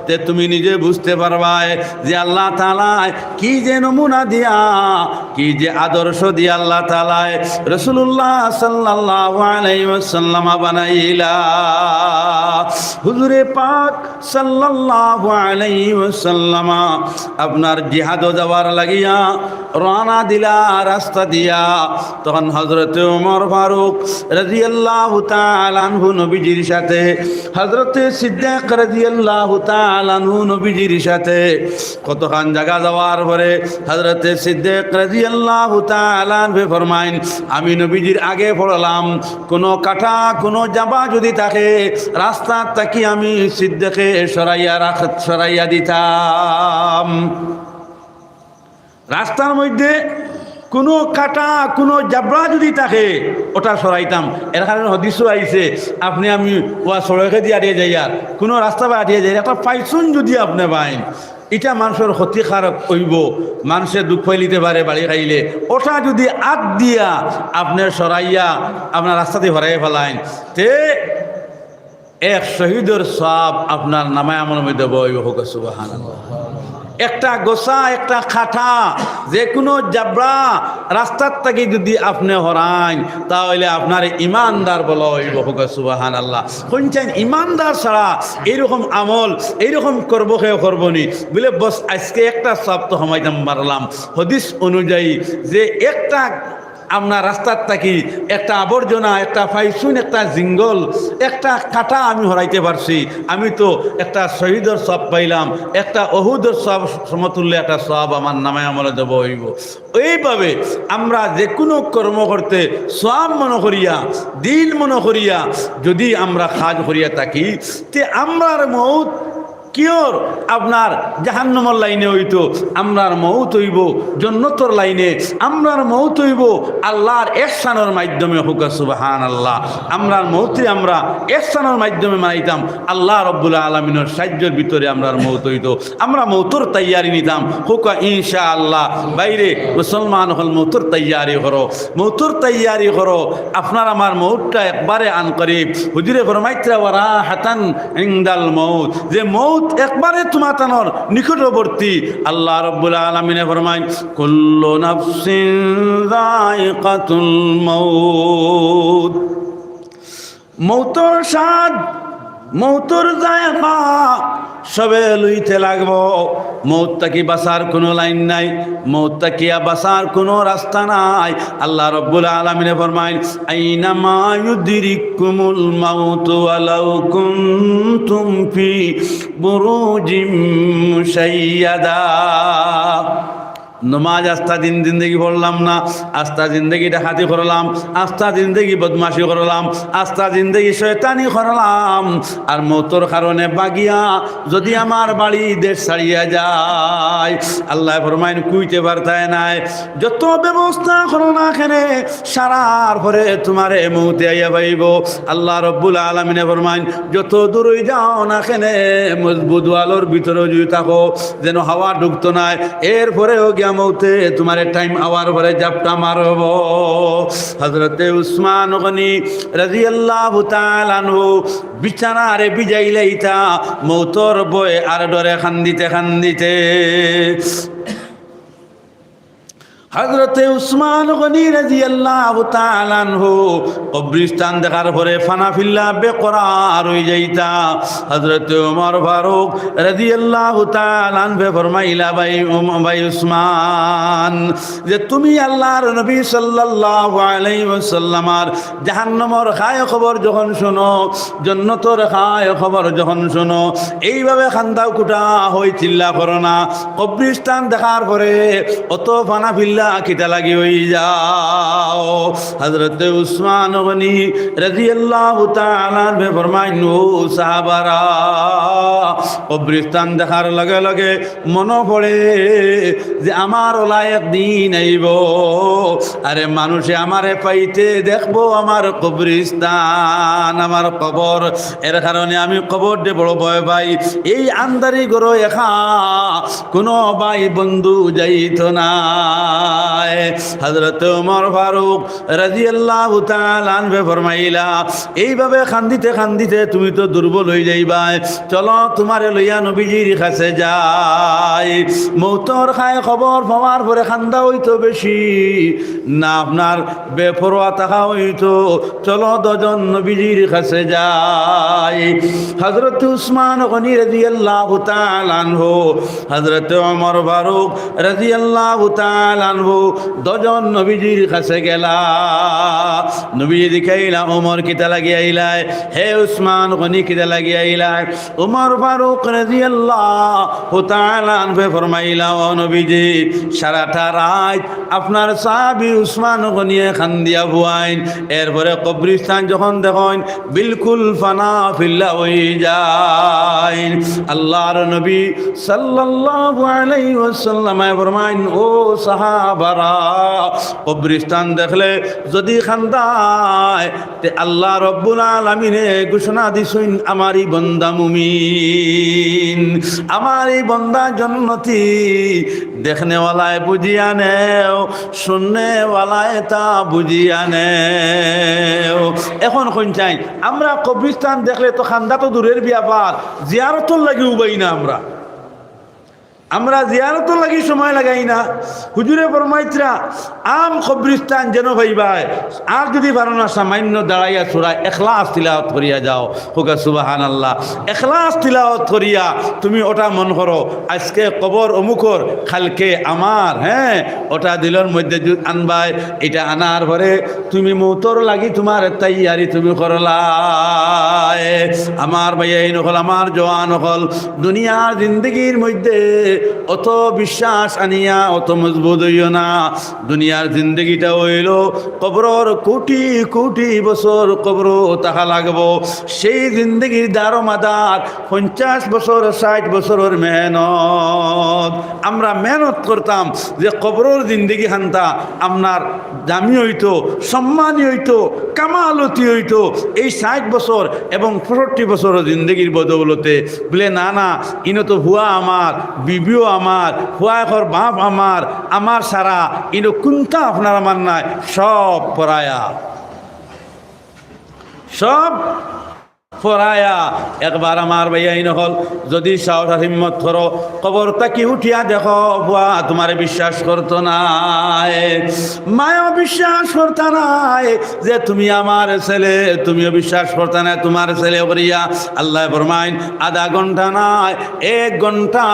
তে তুমি নিজে বুঝতে পারবায় যে আল্লাহ তাআলায় কি যে নমুনা দিয়া, কি যে আদর্শ দিয়া আল্লাহ তাআলায় রাসূলুল্লাহ সাল্লাল্লাহু আলাইহি ওয়াসাল্লাম বানাইলা। হুজুরে পাক সাল্লাল্লাহু আলাইহি ওয়াসাল্লাম আপনার জিহাদো যাওয়ার লাগিয়া রওনা দিলা রাস্তা দিয়া। তখন হযরতে ওমর ফারুক রাদিয়াল্লাহু তাআলা আনহু নবীজির সাথে, হযরতে সিদ্দিক রাদিয়াল্লাহু তাআলা আনহু নবীজির সাথে কতখান জাগা যাওয়ার পরে হযরতে সিদ্দিক রাদিয়াল্লাহু তাআলা আনহু ফরমাইন, আমি নবীজির আগে পড়লাম, কোনো কাটা, কোনো জাবরা যদি থাকে, রাস্তা থাকি আমি সিদ্দিকে সরাইয়া রাখ-, সরাইয়া দিতাম। রাস্তার মধ্যে কোনো কাটা, কোনো জাবরা যদি থাকে, ওটা সরাইতাম। এর কারণে হাদিসও আইছে, আপনে আমি ওয়া সড়কে দিয়া আটিয়া যাইয়ার, কোনো রাস্তা বা আটিয়া যাইয়ার, একটা ফাইসুন যদি আপনে পাইন, ইটা মানষর ক্ষতিকারক অইবো, মানষে দুখ পাইলিতে পারে বাড়ি খাইলে। ওটা যদি আত দিয়া আপনে সরাইয়া আপনার রাস্তাদি হরাইয়া ফালাইন, তে এক শহীদর সওয়াব আপনার নামায় আমলর মধ্যে বইবো। কউক্কা সুবহানাল্লাহ। একটা গোছা, একটা কাটা, যে কোনো জাবরা রাস্তার থাকি যদি আপনে হরাইন, তা অইলে আপনার ইমানদার বলা অইবো। কউক্কা সুবহানাল্লাহ। কইনচাইন ইমানদার ছাড়া এইরকম আমল, এইরকম কর্ম কেউ করবো নি। বুলে, বস, আজকে একটা সওয়াব তো হামাইতাম পারলাম। হাদিস অনুযায়ী যে একটা আপনার রাস্তার থাকি একটা আবর্জনা, একটা ফাইসুন, একটা জিঙ্গল, একটা কাটা আমি হরাইতে পারছি, আমি তো একটা শহীদর সওয়াব পাইলাম, একটা উহুদর সওয়াব সমতুল্য একটা সওয়াব আমার নামায় আমলে দেওয়া অইবো। এইভাবে আমরা যে কোনো কর্ম করতে সওয়াব মনো করিয়া, দিন মনো করিয়া যদি আমরা কাজ করিয়া থাকি, তে আমরার মউত কিওর আপনার জাহান্নামর লাইনে অইতো, আমরার মউত অইবো জন্নতর লাইনে, আমরার মউত অইবো আল্লার এহসানর মাধ্যমে। কউক্কা সুবহানাল্লাহ। আমরার মউতরে আমরা এহসানর মাধ্যমে মারাইতাম, আল্লাহ রব্বুল আলামিনর সাইয্যর ভিতরে আমরার মউত অইতো। আমরা মউতর তৈয়ারি নিতাম, কউক্কা ইনশাআল্লাহ। ভাইরে মুসলমান অকল, মউতর তৈয়ারি করো, মউতর তৈয়ারি করো। আপনার আমার মউতটা একবারে আনকরিব। হুজুরে ফরমাইতরা, "ওয়ারাহাতান ইনদাল মউত", যে মউত একবারে তুমাতানর নিকটবর্তী। আল্লাহ রব্বুল আলামিনে ফরমাইন, "কুল্লু নাফসিন যায়িকাতুল মউত।" মউতর স্বাদ, মউতর যায়কা সবে লইতে লাগবো। মউত থাকি বাঁচার কুনু লাইন নাই, মউত থাকিয়া বাঁচার কুনু রাস্তা নাই। আল্লাহ রব্বুল আলামিনে ফরমাইন, "আইনামা ইউদরিককুমুল মাউতু ওয়ালাউ কুনতুম ফি বুরুজিম মুশাইয়াদা।" নমাজ আস্তা দিন জিন্দেগি পড়লাম না, আস্তা জিন্দেগি ডাকাতি করলাম, আস্তা জিন্দেগি বদমাশি করলাম, আস্তা জিন্দেগি শয়তানি করলাম, আর মউতর কারণে বাগিয়া যুদি আমার বাড়ি দেশ ছাড়িয়া যাই, আল্লায় ফরমাইন, কুইতে পারতায় নায়। যত ব্যবস্থা করো না কেনে, সারার পরে তুমারে মউতে আইয়া পাইবো। আল্লাহ রব্বুল আলামিনে ফরমাইন, যত দূরই যাও না কেনে, মজবুত ওয়ালর ভিতরে যুদি থাকো, যেন হাওয়া ঢুকতো নায়, এরপরেও গিয়া মউতে তুমারে টাইম আওয়ার পরে জাপটা মারবো। হযরতে উসমান গনি রাদিয়াল্লাহু তাআলা আনহু বিছানারে ভিজাইলাইতা, মউতর ভয়ে আর ডরে কান্দিতে কান্দিতে। হযরতে উসমান গনি রাদিয়াল্লাহু তাআলা আনহু কবরিস্তান দেখার পরে ফানা ফিল্লা বেকরার অইযাইতা। হযরতে ওমর ফারুক রাদিয়াল্লাহু তাআলা আনহুয়ে ফরমাইলা, "ভাই উম-, ভাই উসমান, যে তুমি আল্লাহর নবী সাল্লাল্লাহু আলাইহি ওয়াসাল্লামর জাহান্নামর খায় খবর যখন শুনো, জন্নতর খায় খবর যখন শুনো, এইভাবে কান্দা কুটা অই চিল্লা করো না। কবরিস্তান দেখার পরে অত ফানা ফিল্লা কিতা লাগি অইযাও?" হযরতে উসমান গনি রাদিয়াল্লাহু তাআলা আনহু ফরমাইন, "ও সাহাবারা, কবরিস্তান দেখার লগে লগে মনো পড়ে যে আমার অলা একদিন আইবো, আরে মানুষে আমারে পাইতে দেখবো আমার কবরিস্তান, আমার কবর। এর কারণে আমি কবররে বড় ভয় পাই। এই আন্ধারি ঘরো একা কুনু ভাই বন্ধু যাইতো নায়।" হযরতে ওমর ফারুক রাদিয়াল্লাহু তাআলা আনহুয়ে ফরমাইলা, "এইভাবে কান্দিতে কান্দিতে তুমি তো দুর্বল অইযাইবায়, চলো তুমারে লইয়া নবীজির কাছে যাই।" মউতর খায় খবর পাওয়ার পরে কান্দা অইতো বেশি না, আপনার বেপরোয়া থাকা অইতো, চলো দুইজন নবীজির কাছে যাই। হযরতে উসমান গনি রাদিয়াল্লাহু তাআলা আনহু, হযরতে ওমর ফারুক রাদিয়াল্লাহু তাআলা আনহু দুইজন নবীজির কাছে গেলা। নবীজি জিকাইলা, "ওমর কিতা লাগি আইলায়? হে উসমান গনি কিতা লাগি আইলায়?" ওমর ফারুক রাদিয়াল্লাহু তাআলা আনহুয়ে ফরমাইলা, "ও নবীজি, সারাটা রাইত আপনার সাহাবী উসমান গনিয়ে কান্দিয়া ফুয়াইন, এরপরে কবরিস্তান যখন দেখইন, বিলকুল ফানা ফিল্লা অইযাইন।" আল্লাহর নবী সাল্লাল্লাহু আলাইহি ওয়াসাল্লামে ফরমাইন, "ও সাহাবারা, কবরিস্তান দেখলে যুদি কান্দায়, তে আল্লাহ রব্বুল আলামিনে ঘোষণা দিছইন, আমার ই বন্দা মুমিন, আমার ই বন্দা জন্নতি।" দেখনেওয়ালায় বুঝিয়া নেও, শুননেওয়ালায় তা বুঝিয়া নেও। এখন কইন চাই, আমরা কবরিস্তান দেখলে তো কান্দা তো দূরের ব্যাপার, জিয়ারতর লাগি উবাই না আমরা। আমরা জিয়ারতর লাগি সময় লাগাই না। হুজুরে ফরমাইতরা, আম কবরিস্তান যেন পাইবায়, আর যুদি পারো না, সামান্য দাঁড়াইয়া সূরা ইখলাস তিলাওয়াত করিয়া যাও। কউক্কা সুবহানাল্লাহ। ইখলাস তিলাওয়াত করিয়া তুমি ওটা মন করো, আজকে কবর অমুকর, কালকে আমার, হ্যাঁ, ওটা দিলর মধ্যে যু-, আনবায়। এটা আনার পরে তুমি মউতর লাগি তুমার তৈয়ারি তুমি করলায়। আমার ভাইয়াইন অকল, আমার জওয়ান অকল, দুনিয়ার জিন্দেগির মধ্যে অত বিশ্বাস আনিয়া অত মজবুত অইও না। দুনিয়ার জিন্দেগিটা অইলো কবরর কোটি কোটি বছর কবরো থাকা লাগবো। সেই জিন্দেগির দারোমাদার পঞ্চাশ বছর, ষাইট বছরর মেহনত। আমরা মেহনত করতাম যে কবরর জিন্দেগি খানতা আপনার দামি অইতো, সম্মানী অইতো, কামালতি অইতো। এই ষাইট বছর এবং পঁয়ষট্টি বছর জিন্দেগির বদৌলতে বুলে, "না, না, ইনো তো ফুয়া আমার, বিবিও আমার, ফুয়াইকর বাপ আমার, আমার সারা ইনো কুন্তা আপনার আমার নাই, সব পরায়া, সব পরায়া।" একবার আমার ভাইয়াইন অকল, যদি সাহস আর হিম্মত করো, কবর থাকি উঠিয়া দেখো, ফুয়া তুমারে বিশ্বাস করতো নায়, মায়ও বিশ্বাস করতা নায় যে তুমি আমার ছেলে, তুমিও বিশ্বাস করতা নায় তুমার ছেলে করিয়া। আল্লায় ফরমাইন, আধা ঘন্টা নায়, এক ঘন্টা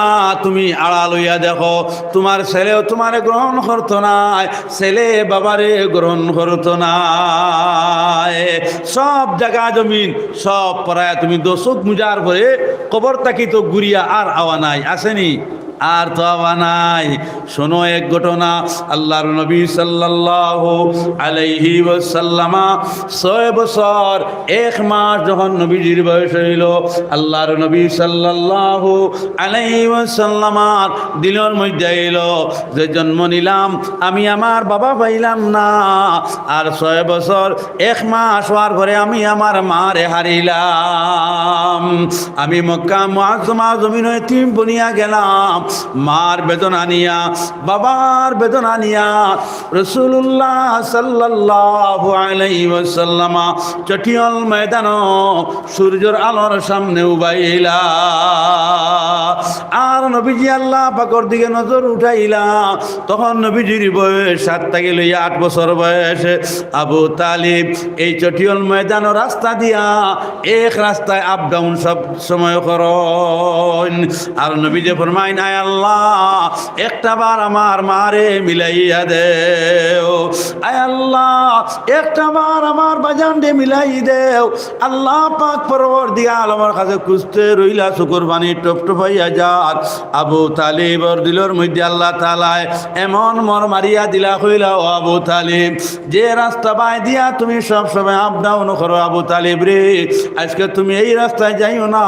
তুমি আড়াল অইয়া দেখো, তুমার ছেলেও তুমারে গ্রহণ করতো নায়, ছেলে বাবারে গ্রহণ করতো নায়। সব জাগা জমিন সব পরায়া তুমি দোসুক মুজার পরে কবর থাকি তো ঘুরিয়া আর আওয়া নাই, আছেনি? আর তো আওয়া নাই। শোনো এক ঘটনা, আল্লাহর নবী সাল্লাল্লাহু আলাইহি ওয়াসাল্লামা ছয় বছর এক মাস যখন নবীজির বয়স অইলো, আল্লাহর নবী সাল্লাল্লাহু আলাইহি ওয়াসাল্লামার দিলর মধ্যে আইলো যে জন্ম নিলাম, আমি আমার বাবা পাইলাম না, আর ছয় বছর এক মাস অওয়ার পরে আমি আমার মারে হারাইলাম। আমি মক্কা মুআজ্জামা জমিনো এতিম বনিয়া গেলাম। মার বেদনা নিয়া, বাবার বেদনা নিয়া রাসূলুল্লাহ সাল্লাল্লাহু আলাইহি ওয়াসাল্লামা চটিয়াল ময়দানো সূর্যর আলোর সামনে উবাইলা। আর নবীজি আল্লাহ পাকর দিকে নজর উঠাইলা, তখন নবীজির বয়স সাত থাকি লইয়া আট বছর বয়স। আবু তালিব এই চটিয়াল ময়দানর রাস্তা দিয়া এক রাস্তায় আপ ডাউন সব সময় করইন। আর নবীজি ফরমাইন, "আয় আল্লাহ, একটা বার আমার মারে মিলাইয়া দেও, আয় আল্লাহ, একটা বার আমার বাজানরে মিলাই দেও।" আল্লাহ পাক পরওয়ারদিগার আলমর কাছে খুঁজতে রইলা, চকুর পানি টপটপাইয়া যার। আবু তালিবর দিলর মধ্যে আল্লাহ তাআলায় এমন মোহর মারিয়া দিলা, কইলা, "ও আবু তালিব, যে রাস্তা বায় দিয়া তুমি সব সময় আপ ডাউন করো আবু তালিব রে, আজকে তুমি এই রাস্তায় যাইও না,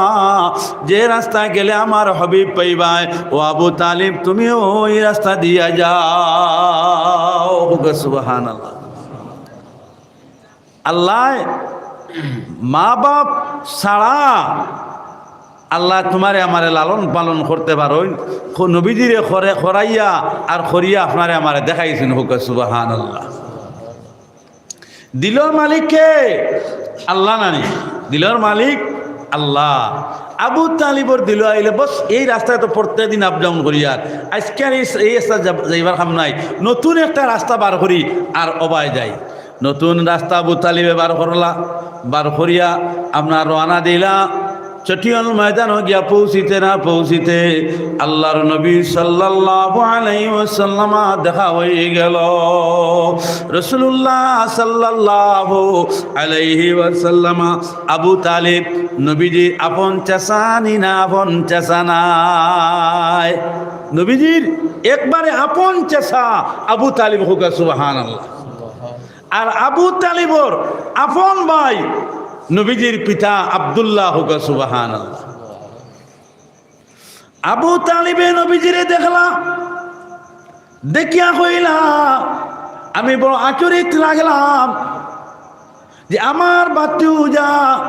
যে রাস্তায় গেলে আমার হাবিব পাইবায়। ও আবু তালিব, তুমিও ওই রাস্তা দিয়া যাও।" সুবহানাল্লাহ। আল্লায় মা বাপ ছাড়া আল্লায় তুমারে আমারে লালন পালন করতে পারইন, খ-, নবীজিরে করে, করাইয়া আর করিয়া আপনারে আমারে দেখাইছইন। কউক্কা সুবহানাল্লাহ। দিলর মালিক কে? আল্লাহ নানি? দিলর মালিক আল্লাহ। আবু তালিবর দিলো আইলে বস এই রাস্তায় তো প্রত্যেক দিন আপ ডাউন করিয়ার, আজকে আর এই, এই রাস্তা যাব-, যাইবার কাম নাই, নতুন একটা রাস্তা বার করি আর অবায় যাই। নতুন রাস্তা আবু তালিবে বার করলা, বার করিয়া আপনার রওয়ানা দিলা। চটিয়াল ময়দানো গিয়া পৌঁছিতে না পৌঁছিতে আল্লাহর নবী সাল্লাল্লাহু আলাইহি ওয়াসাল্লামা দেখা অইগেলো। রাসূলুল্লাহ সাল্লাল্লাহু আলাইহি ওয়াসাল্লামা আবু তালিব নবীজির আপন চাচা নি না আপন চাচা নায়? নবীজির একবারে আপন চাচা আবু তালিব। কউক্কা সুবহানাল্লাহ। আর আবু তালিবর আপন ভাই নবীজির পিতা আব্দুল্লাহ। কউক্কা সুবহানাল্লাহ। আবু তালিবে নবীজিরে দেখলা, দেখিয়া কইলা, "আমি বড় আচরিত লাগলাম যে আমার ভাতিজা,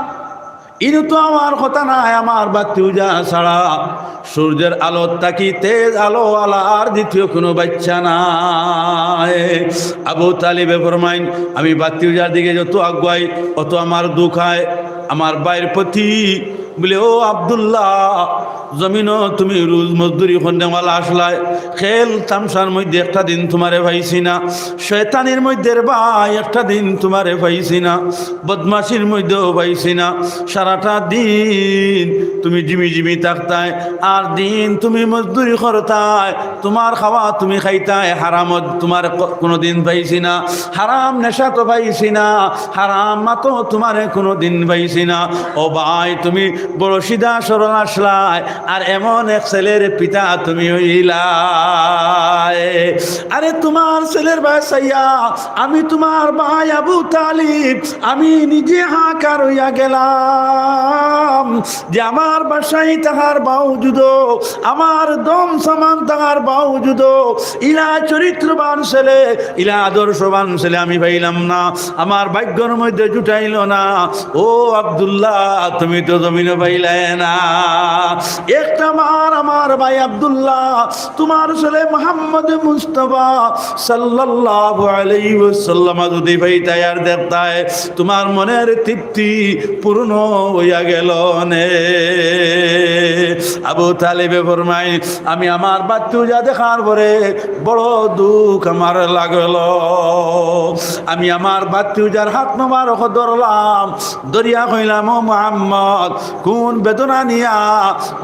ইনো তো আমার কথা নায়, আমার ভাতিজা ছাড়া সূর্যর আলো থাকি তেজ আলো আলা আর দ্বিতীয় কুনু বাইচ্চা নাই।" আবু তালিবে ফরমাইন, "আমি ভাতিজার দিকে যত আগুয়াই, অত আমার দুখ অয়, আমার ভাইর প্রতি।" বুলে, "ও আব্দুল্লাহ, জমিনো তুমি রুজ মজদুরি করনেওয়ালা আছলায়, খেল তামশার মধ্যে একটা দিন তুমারে পাইছি না, শয়তানির মধ্যে রে ভাই একটা দিন তুমারে পাইছি না, বদমাশির মধ্যেও পাইছি না, সারাটা দিন তুমি জিমি জিমি থাকতায়, আর দিন তুমি মজদুরি করতায়, তুমার খাওয়া তুমি খাইতায়, হারামো তুমারে ক-, কুনুদিন পাইছি না, হারাম নেশাত পাইছি না, হারাম মাতো তুমারে কুনুদিন পাইছি না। ও ভাই, তুমি বড় সিধা সরল আসলায়, আর এমন এক ছেলের পিতা তুমি অইলায়। আরে তুমার ছেলের বায় চাইয়া আমি তুমার ভাই আবু তালিব, আমি নিজে হাহাকার অইয়া গেলাম যে আমার বাসায় তাহার বাউজুদো, আমার ধন সামান তাহার বাউজুদো, ইলা চরিত্রবান ছেলে, ইলা আদর্শবান ছেলে আমি পাইলাম না, আমার ভাগ্যর মধ্যে জুটাইল না। ও আব্দুল্লাহ, তুমি তো জমিনো পাইলায় না। একটা বার আমার ভাই আব্দুল্লাহ, তুমার ছেলে মোহাম্মদ মুস্তাফা সাল্লাল্লাহু আলাইহি ওয়াসাল্লাম যদি পাইতায় আর দেখতায়, তুমার মনের তৃপ্তি পূর্ণ অইয়া গেল নে। আবু তালিবে ফরমাইন, আমি আমার ভাতিজা দেখার পরে বড় দুখ আমার লাগলো। আমি আমার ভাতিজার হাত মোবারক ধরলাম, ধরিয়া কইলাম, ও মোহাম্মদ, কোন বেদনা নিয়া,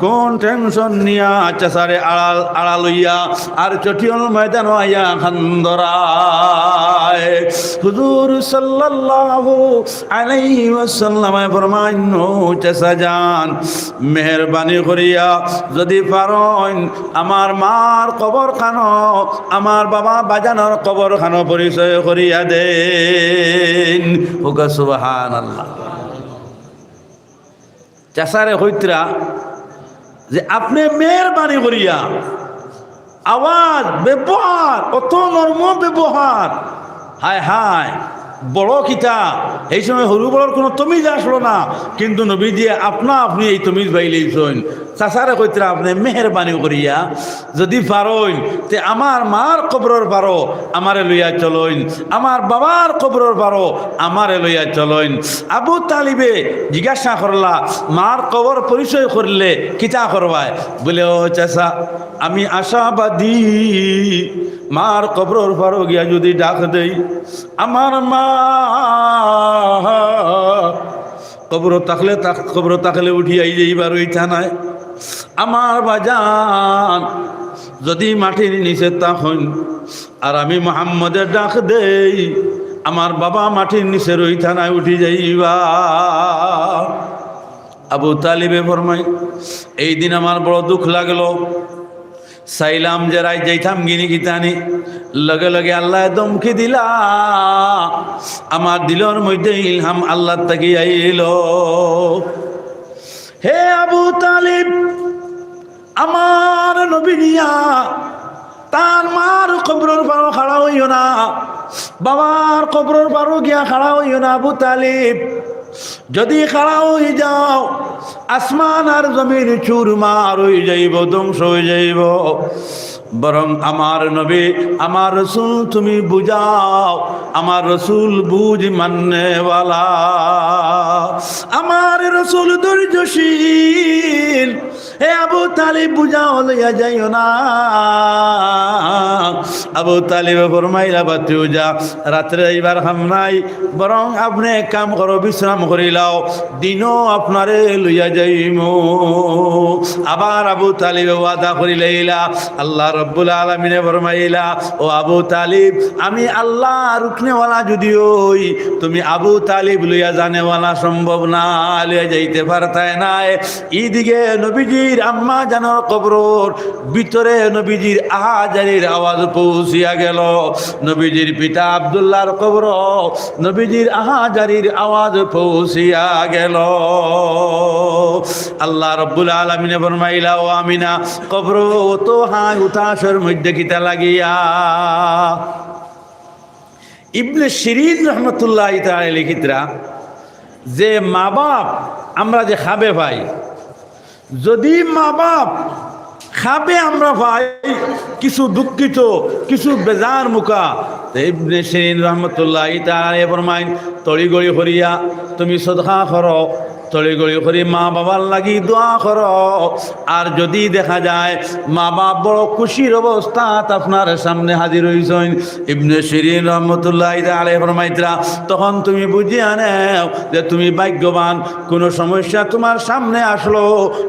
কোন টেনশন নিয়া চাচারে আড়াল আড়াল অইয়া আর চটিয়াল ময়দানো আইয়া কান্দরায়। হুজুর সাল্লাল্লাহু আলাইহি ওয়াসাল্লামে ফরমাইন, ও চাচা যান, মেহেরবানি করিয়া যদি পারইন আমার মার কবরখানো, আমার বাবা বাজানর কবরখানো পরিচয় করিয়া দেইন। ওগো সুবহানাল্লাহ। চাচারে কইতরা যে আপনে মেহেরবানি করিয়া আওয়াজ, ব্যবহার, অত নরম ব্যবহার। হায় হায়, বড় কিতা, এই সময় হুরু বড়র কুনু তমিজ আসলো না, কিন্তু নবীজিয়ে আপনা আপনি এই তমিজ পাইলাইছইন। চাচারে কইতরা আপনে মেহেরবানি করিয়া যদি পারইন, তে আমার মার কবরর পারো আমারে লইয়া চলইন, আমার বাবার কবরর পারো আমারে লইয়া চলইন। আবু তালিবে জিজ্ঞাসা করলা, মার কবর পরিচয় করলে কিতা করবায়? বলে, ও চাচা, আমি আশাবাদী, মার কবরর পারো গিয়া যদি ডাক দেই, আমার মা কবরো থাকলে, থাক-, কবরো থাকলে উঠি আই যাইবা, রইতা নায়। আমার বাজান যদি মাটির নিচে থাকইন, আর আমি মোহাম্মদে ডাক দেই, আমার বাবা মাটির নিচে রইতা নায়, উঠি যাইবা। আবু তালিবে ফরমাইন, এই দিন আমার বড় দুখ লাগলো। চাইলাম যে রাইত যাইতাম গিনি কিতানি, লগে লগে আল্লায় ধমকি দিলা, আমার দিলর মধ্যে ইলহাম আল্লার থাকি আইলো। হে আবু তালিব, আমার নবী নিয়া তার মার কবরর পারো খাড়া অইও না, বাবার কবরর পারো গিয়া খাড়া অইও না আবু তালিব। যদি খাড়া অই যাও, আসমান আর জমিন চুরমার অই যাইবো, ধ্বংস অই যাইবো। বরং আমার নবী, আমার রসুল তুমি বুঝাও, আমার রসুল বুঝ মাননেওয়ালা, আমার রসুল ধৈর্যশীল। হে আবু তালিব, বুঝাও, লইয়া যাইও না। আবু তালিবে ফরমাইলা, ভাতিজা, রাত্রে যাইবার কাম নাই, বরং আপনে এক কাম করো, বিশ্রাম করিলাও, দিনো আপনারে লইয়া যাইমু। আবার আবু তালিবে ওয়াদা করিলাইলা। আল্লাহ রব্বুল আলামিনে ফরমাইলা, ও আবু তালিব, আমি আল্লাহ রুকনেওয়ালা যদি অই, তুমি আবু তালিব লইয়া যানেওয়ালা সম্ভব না, লইয়া যাইতে পারতায় নায়। ইদিকে নবীজির আম্মা জানর কবরর ভিতরে নবীজির আহাজারির আওয়াজ পৌঁছিয়া গেল। নবীজির পিতা আব্দুল্লাহর কবর নবীজির আহাজারির আওয়াজ পৌঁছিয়া গেল। আল্লাহ রব্বুল আলামিনে ফরমাইলা, ও আমিনা, কবর তো হায় হুতাশর মধ্যে কিতা লাগিয়া? ইবনে শিরিন রহমতুল্লাহ তাআলা লিখিতরা যে মা বাপ আমরা যে খাবে পাই, যদি মা বাপ খাবে আমরা পাই কিছু দুঃখিত, কিছু বেজার মুখা, তে ইবনে শিরিন রহমতুল্লাহ তাআলা ফরমাইন, তড়িগড়ি করিয়া তুমি সদকা করো, তড়িগড়ি করি মা বাবার লাগি দোয়া করো। আর যদি দেখা যায় মা বাপ বড় খুশির অবস্থাত আপনার সামনে হাজির অইছইন, ইবনে শিরিন রহমতুল্লাহ আলাইহি ফরমাইতরা, তখন তুমি বুঝিয়া নেও যে তুমি ভাগ্যবান। কোনো সমস্যা তোমার সামনে আসলো,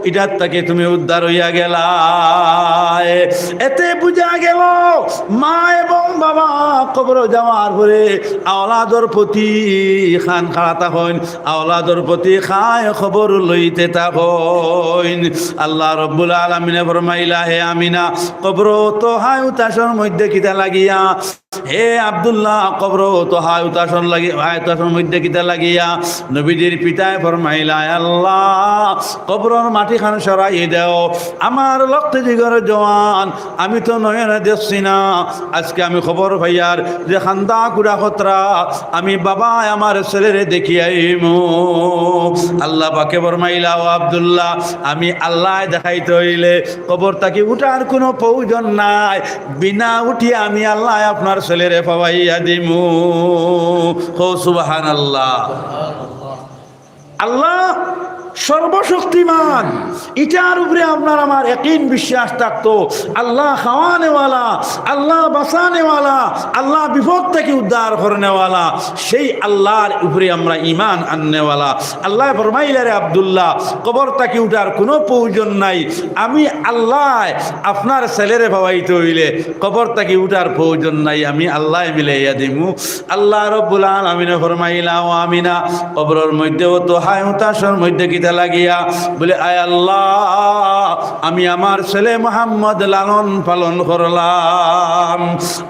ইটার থাকি তুমি উদ্ধার অইয়া গেলায়। এতে বুঝা গেল, মা এবং বাবা কবরো যাওয়ার পরে আওলাদর প্রতি খান খাড়া থাকইন, আওলাদর প্রতি খান আয় খবর লইতে থাকইন। আল্লাহ রব্বুল আলামিনে ফরমাইলা, হে আমিনা, কবরো তো হায় উতাসর মধ্যে কিতা লাগিয়া? হে আব্দুল্লাহ, কবরো তো হায় উতাসর লাগি, হায় উতাসর মধ্যে কিতা লাগিয়া? নবীজির পিতায় ফরমাইলা, আয় আল্লাহ, কবরর মাটি খান সরাই দেও, আমার লক্তে জিগর জওয়ান, আমি তো নয়নে দেখছি না, আজকে আমি খবর পাইয়ার যে খান্দা কুড়া খতরা, আমি বাবায় আমার ছেলেরে দেখিয়া আইমু। আল্লাহ পাকে ফরমাইলা, ও আব্দুল্লাহ, আমি আল্লায় দেখাইতে অইলে কবর থাকি উঠার কুনু প্রয়োজন নাই, বিনা উঠিয়া আমি আল্লায় আপনার ছেলেরে পাওয়াইয়া দিমু। কও সুবহানাল্লাহ। আল্লাহ সর্বশক্তিমান, ইটার উপরে আপনার আমার একিন বিশ্বাস থাকতো। আল্লাহ খাওয়ানেওয়ালা, আল্লাহ বাঁচানেওয়ালা, আল্লাহ বিপদ থাকি উদ্ধার করনেওয়ালা, সেই আল্লাহর উপরে আমরা ইমান আননেওয়ালা। আল্লায় ফরমাইলা, রে আব্দুল্লাহ, কবর থাকি উঠার কুনু প্রয়োজন নাই। আমি আল্লায় আপনার ছেলেরে পাওয়াইতে অইলে কবর থাকি উঠার প্রয়োজন নাই, আমি আল্লায় মিলাইয়া দিমু। আল্লাহ রব্বুল আলামিনে ফরমাইলা, ও আমিনা, কবরর মধ্যে অত হায় উতাসর মধ্যে কিতা লাগিয়া? বলে, আয় আল্লাহ, আমি আমার ছেলে মোহাম্মদ লালন পালন করলাম।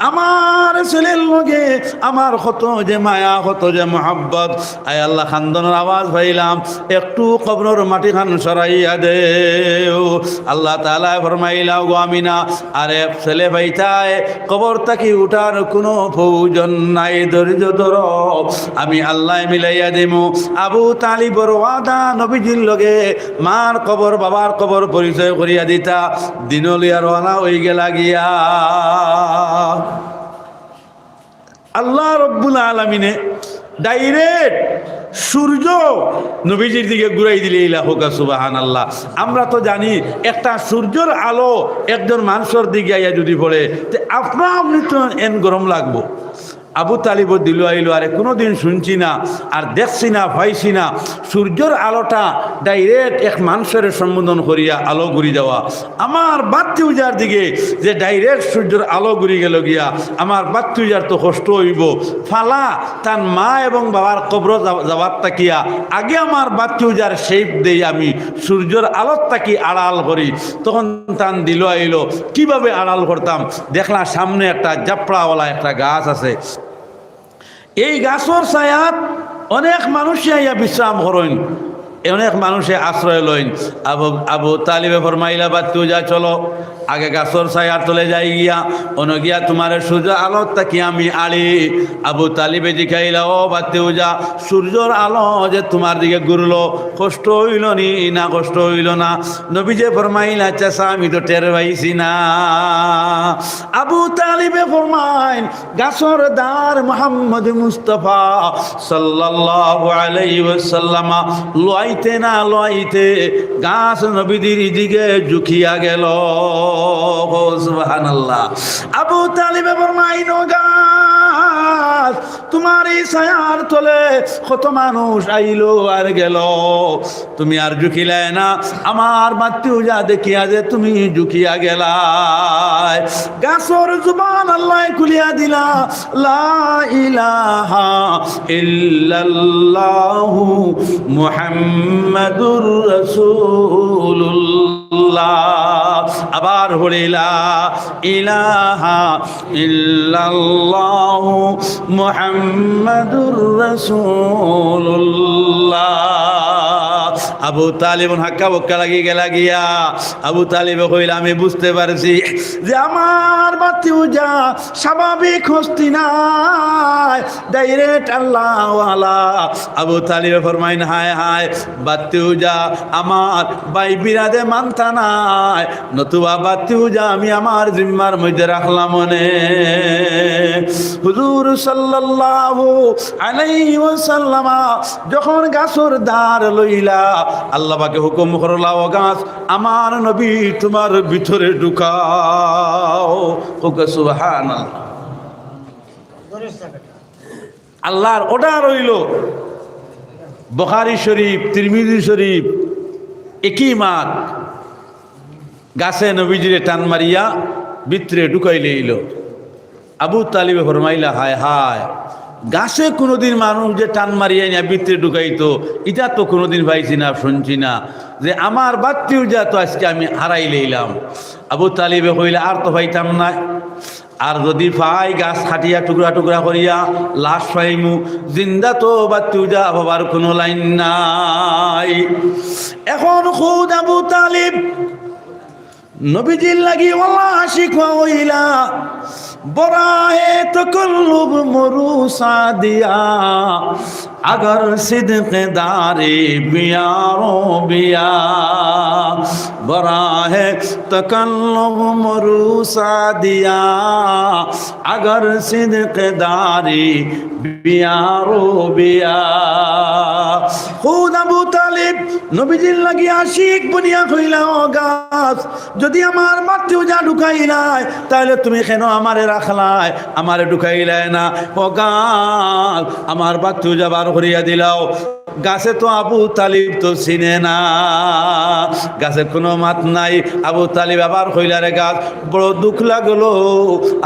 আমার ছেলের লগে আমার কত যে মায়া, কত যে মহব্বত। আয় আল্লাহ, খান্দনর আওয়াজ পাইলাম, একটু কবরর মাটি খান সরাইয়া দেও। আল্লাহ তাআলায় ফরমাইলা, গো আমিনা, আরে ছেলে পাইতায়, কবর থাকি উঠার কুনু প্রয়োজন নাই, ধৈর্য ধরো, আমি আল্লায় মিলাইয়া দিমু। আবু তালিবর ওয়াদা নবীজির লগে, মার কবর, বাবার কবর পরিচয় করিয়া দিতা, দিন লইয়া রওয়ানা অইগেলা গিয়া। আল্লাহ রব্বুল আলামিনে direct সূর্য নবীজির দিকে ঘুরাই দিলে ইলা হোকা সুবহানাল্লাহ। আমরা তো জানি একটা সূর্যর আলো একজন মানুষর দিকে আইয়া যদি পড়ে, তে আপনা আপনি তো এন গরম লাগবো। আবু তালিবর দিলো আইলো, আরে কোনোদিন শুনছি না, আর দেখছি না, পাইছি না, সূর্যর আলোটা direct এক মানুষরে সম্বোধন করিয়া আলো ঘুরি যাওয়া। আমার বাত্তিউজার দিকে যে direct সূর্যর আলো ঘুরি গেল গিয়া, আমার বাত্তিউজার তো কষ্ট অইবো। ফালা তান মা এবং বাবার কবরো যা-, যাওয়ার তাকিয়া আগে আমার বাত্তিউজার shape দেই আমি, সূর্যর আলোর তাকি আড়াল করি। তখন তান দিলো আইলো, কিভাবে আড়াল করতাম? দেখলা সামনে একটা জাপড়াওয়ালা একটা গাছ আছে, এই গাছর ছায়াত অনেক মানুষে আইয়া বিশ্রাম করইন, অনেক মানুষে আশ্রয় লইন। আবু, আবু তালিবে ফরমাইলা, বাত্তিউজা, চলো, আগে গাছর ছায়ার তলে যাই গিয়া, অনো গিয়া তোমারে সূর্য আলোর তাকি আমি আড়ি। আবু তালিবে জিকাইলা, ও বাত্তিউজা, সূর্যর আলো যে তোমার দিকে ঘুরলো, কষ্ট অইলো নি না কষ্ট অইলো না? নবীজি ফরমাইলা, চাচা, আমি তো টের পাইছি না। আবু তালিবে ফরমাইন, গাছর ডার মোহাম্মদ মুস্তফা সাল্লাল্লাহু আলাইহি ওয়াসাল্লাম লইতে না লইতে গাছ নবীজির দিকে ঝুঁকিয়া গেল। ও সুবহানাল্লাহ। আবু তালিবে ফরমাইন, ও গাছ, তোমার এই ছায়ার তলে কত মানুষ আইলো আর গেল, তুমি আর ঝুঁকিলায় না। আমার বাত্তিউজা দেখিয়া যে তুমি ঝুঁকিয়া গেলায়। গাছর জুবান আল্লায় খুলিয়া দিলা, লা ইলাহা ইল্লাল্লাহু মুহাম্মাদুর রাসূলুল্লাহ। আবার পড়িলা, ইলাহা ইল্লাল্লাহু মুহাম্মাদুর রাসূলুল্লাহ। আবু তালিব হাক্কা বক্কা লাগি গেলা গিয়া। আবু তালিবে কইলা, আমি বুঝতে পারছি যে আমার বাত্তিউজা স্বাভাবিক হস্তি নায়, direct আল্লাহওয়ালা। আবু তালিবে ফরমাইন, হায় হায়, বাত্তিউজা আমার ভাই বিরাদে মানতা নায়, নতুবা বাত্তিউজা আমি আমার জিম্মার মধ্যে রাখলাম অনে। হুজুর সাল্লাল্লাহু আলাইহি ওয়াসাল্লাম যখন গাছর ডার লইলা, আল্লাহ পাকে হুকুম করলা, ও গাছ, আমার নবী তোমার ভিতরে ঢুকাও। কউক্কা সুবহানাল্লাহ। আল্লাহর order অইলো, বুখারী শরীফ, তিরমিজি শরীফ, একই মাত, গাছে নবীজিরে টান মারিয়া ভিতরে ঢুকাইলাইলো। আবু তালিবে ফরমাইলা, হায় হায়, গাছে কুনুদিন মানুষ যে টান মারিয়া নিয়া ভিতরে ঢুকাইতো, ইটা তো কুনুদিন পাইছি না, শুনছি না, যে আমার ভাতিজা তো আইজকে আমি হারাইলাইলাম। আবু তালিবে কইলা, আর তো পাইতাম না, আর যুদি পাই গাছ কাটিয়া টুকরা টুকরা করিয়া লাশ পাইমু, জিন্দা তো ভাতিজা পাইবার কুনু লাইন নাই। এখন খুদ আবু তালিব নবীজির লাগি অলা আশিক অইলা, برا ہے تکلّف مروسا دیا، اگر صدق داری بیارو بیا۔ برا ہے تکلّف مروسا دیا، اگر صدق داری بیارو بیا۔ খুদ আবু তালিব নবীজির লাগি আশিক বনিয়া কইলা, ও গাছ, যুদি আমার ভাতিজা ঢুকাইলায়, তাইলে তুমি কেনে আমারে রাখলায়, আমারে ঢুকাইলায় না? ও গাছ, আমার ভাতিজা বার করিয়া দিলাও। গাছে তো আবু তালিব তো চিনে না, গাছে কুনু মাত নাই। আবু তালিব আবার কইলা, রে গাছ, বড় দুখ লাগলো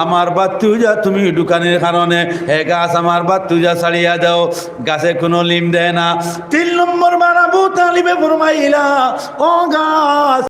আমার ভাতিজা তুমি ঢুকানির কারণে, হে গাছ, আমার ভাতিজা ছাড়িয়া দেও। গাছে কুনু লিম দেয় না। তিন নম্বর বার আবু তালিবে ফরমাইলা, ও গাছ,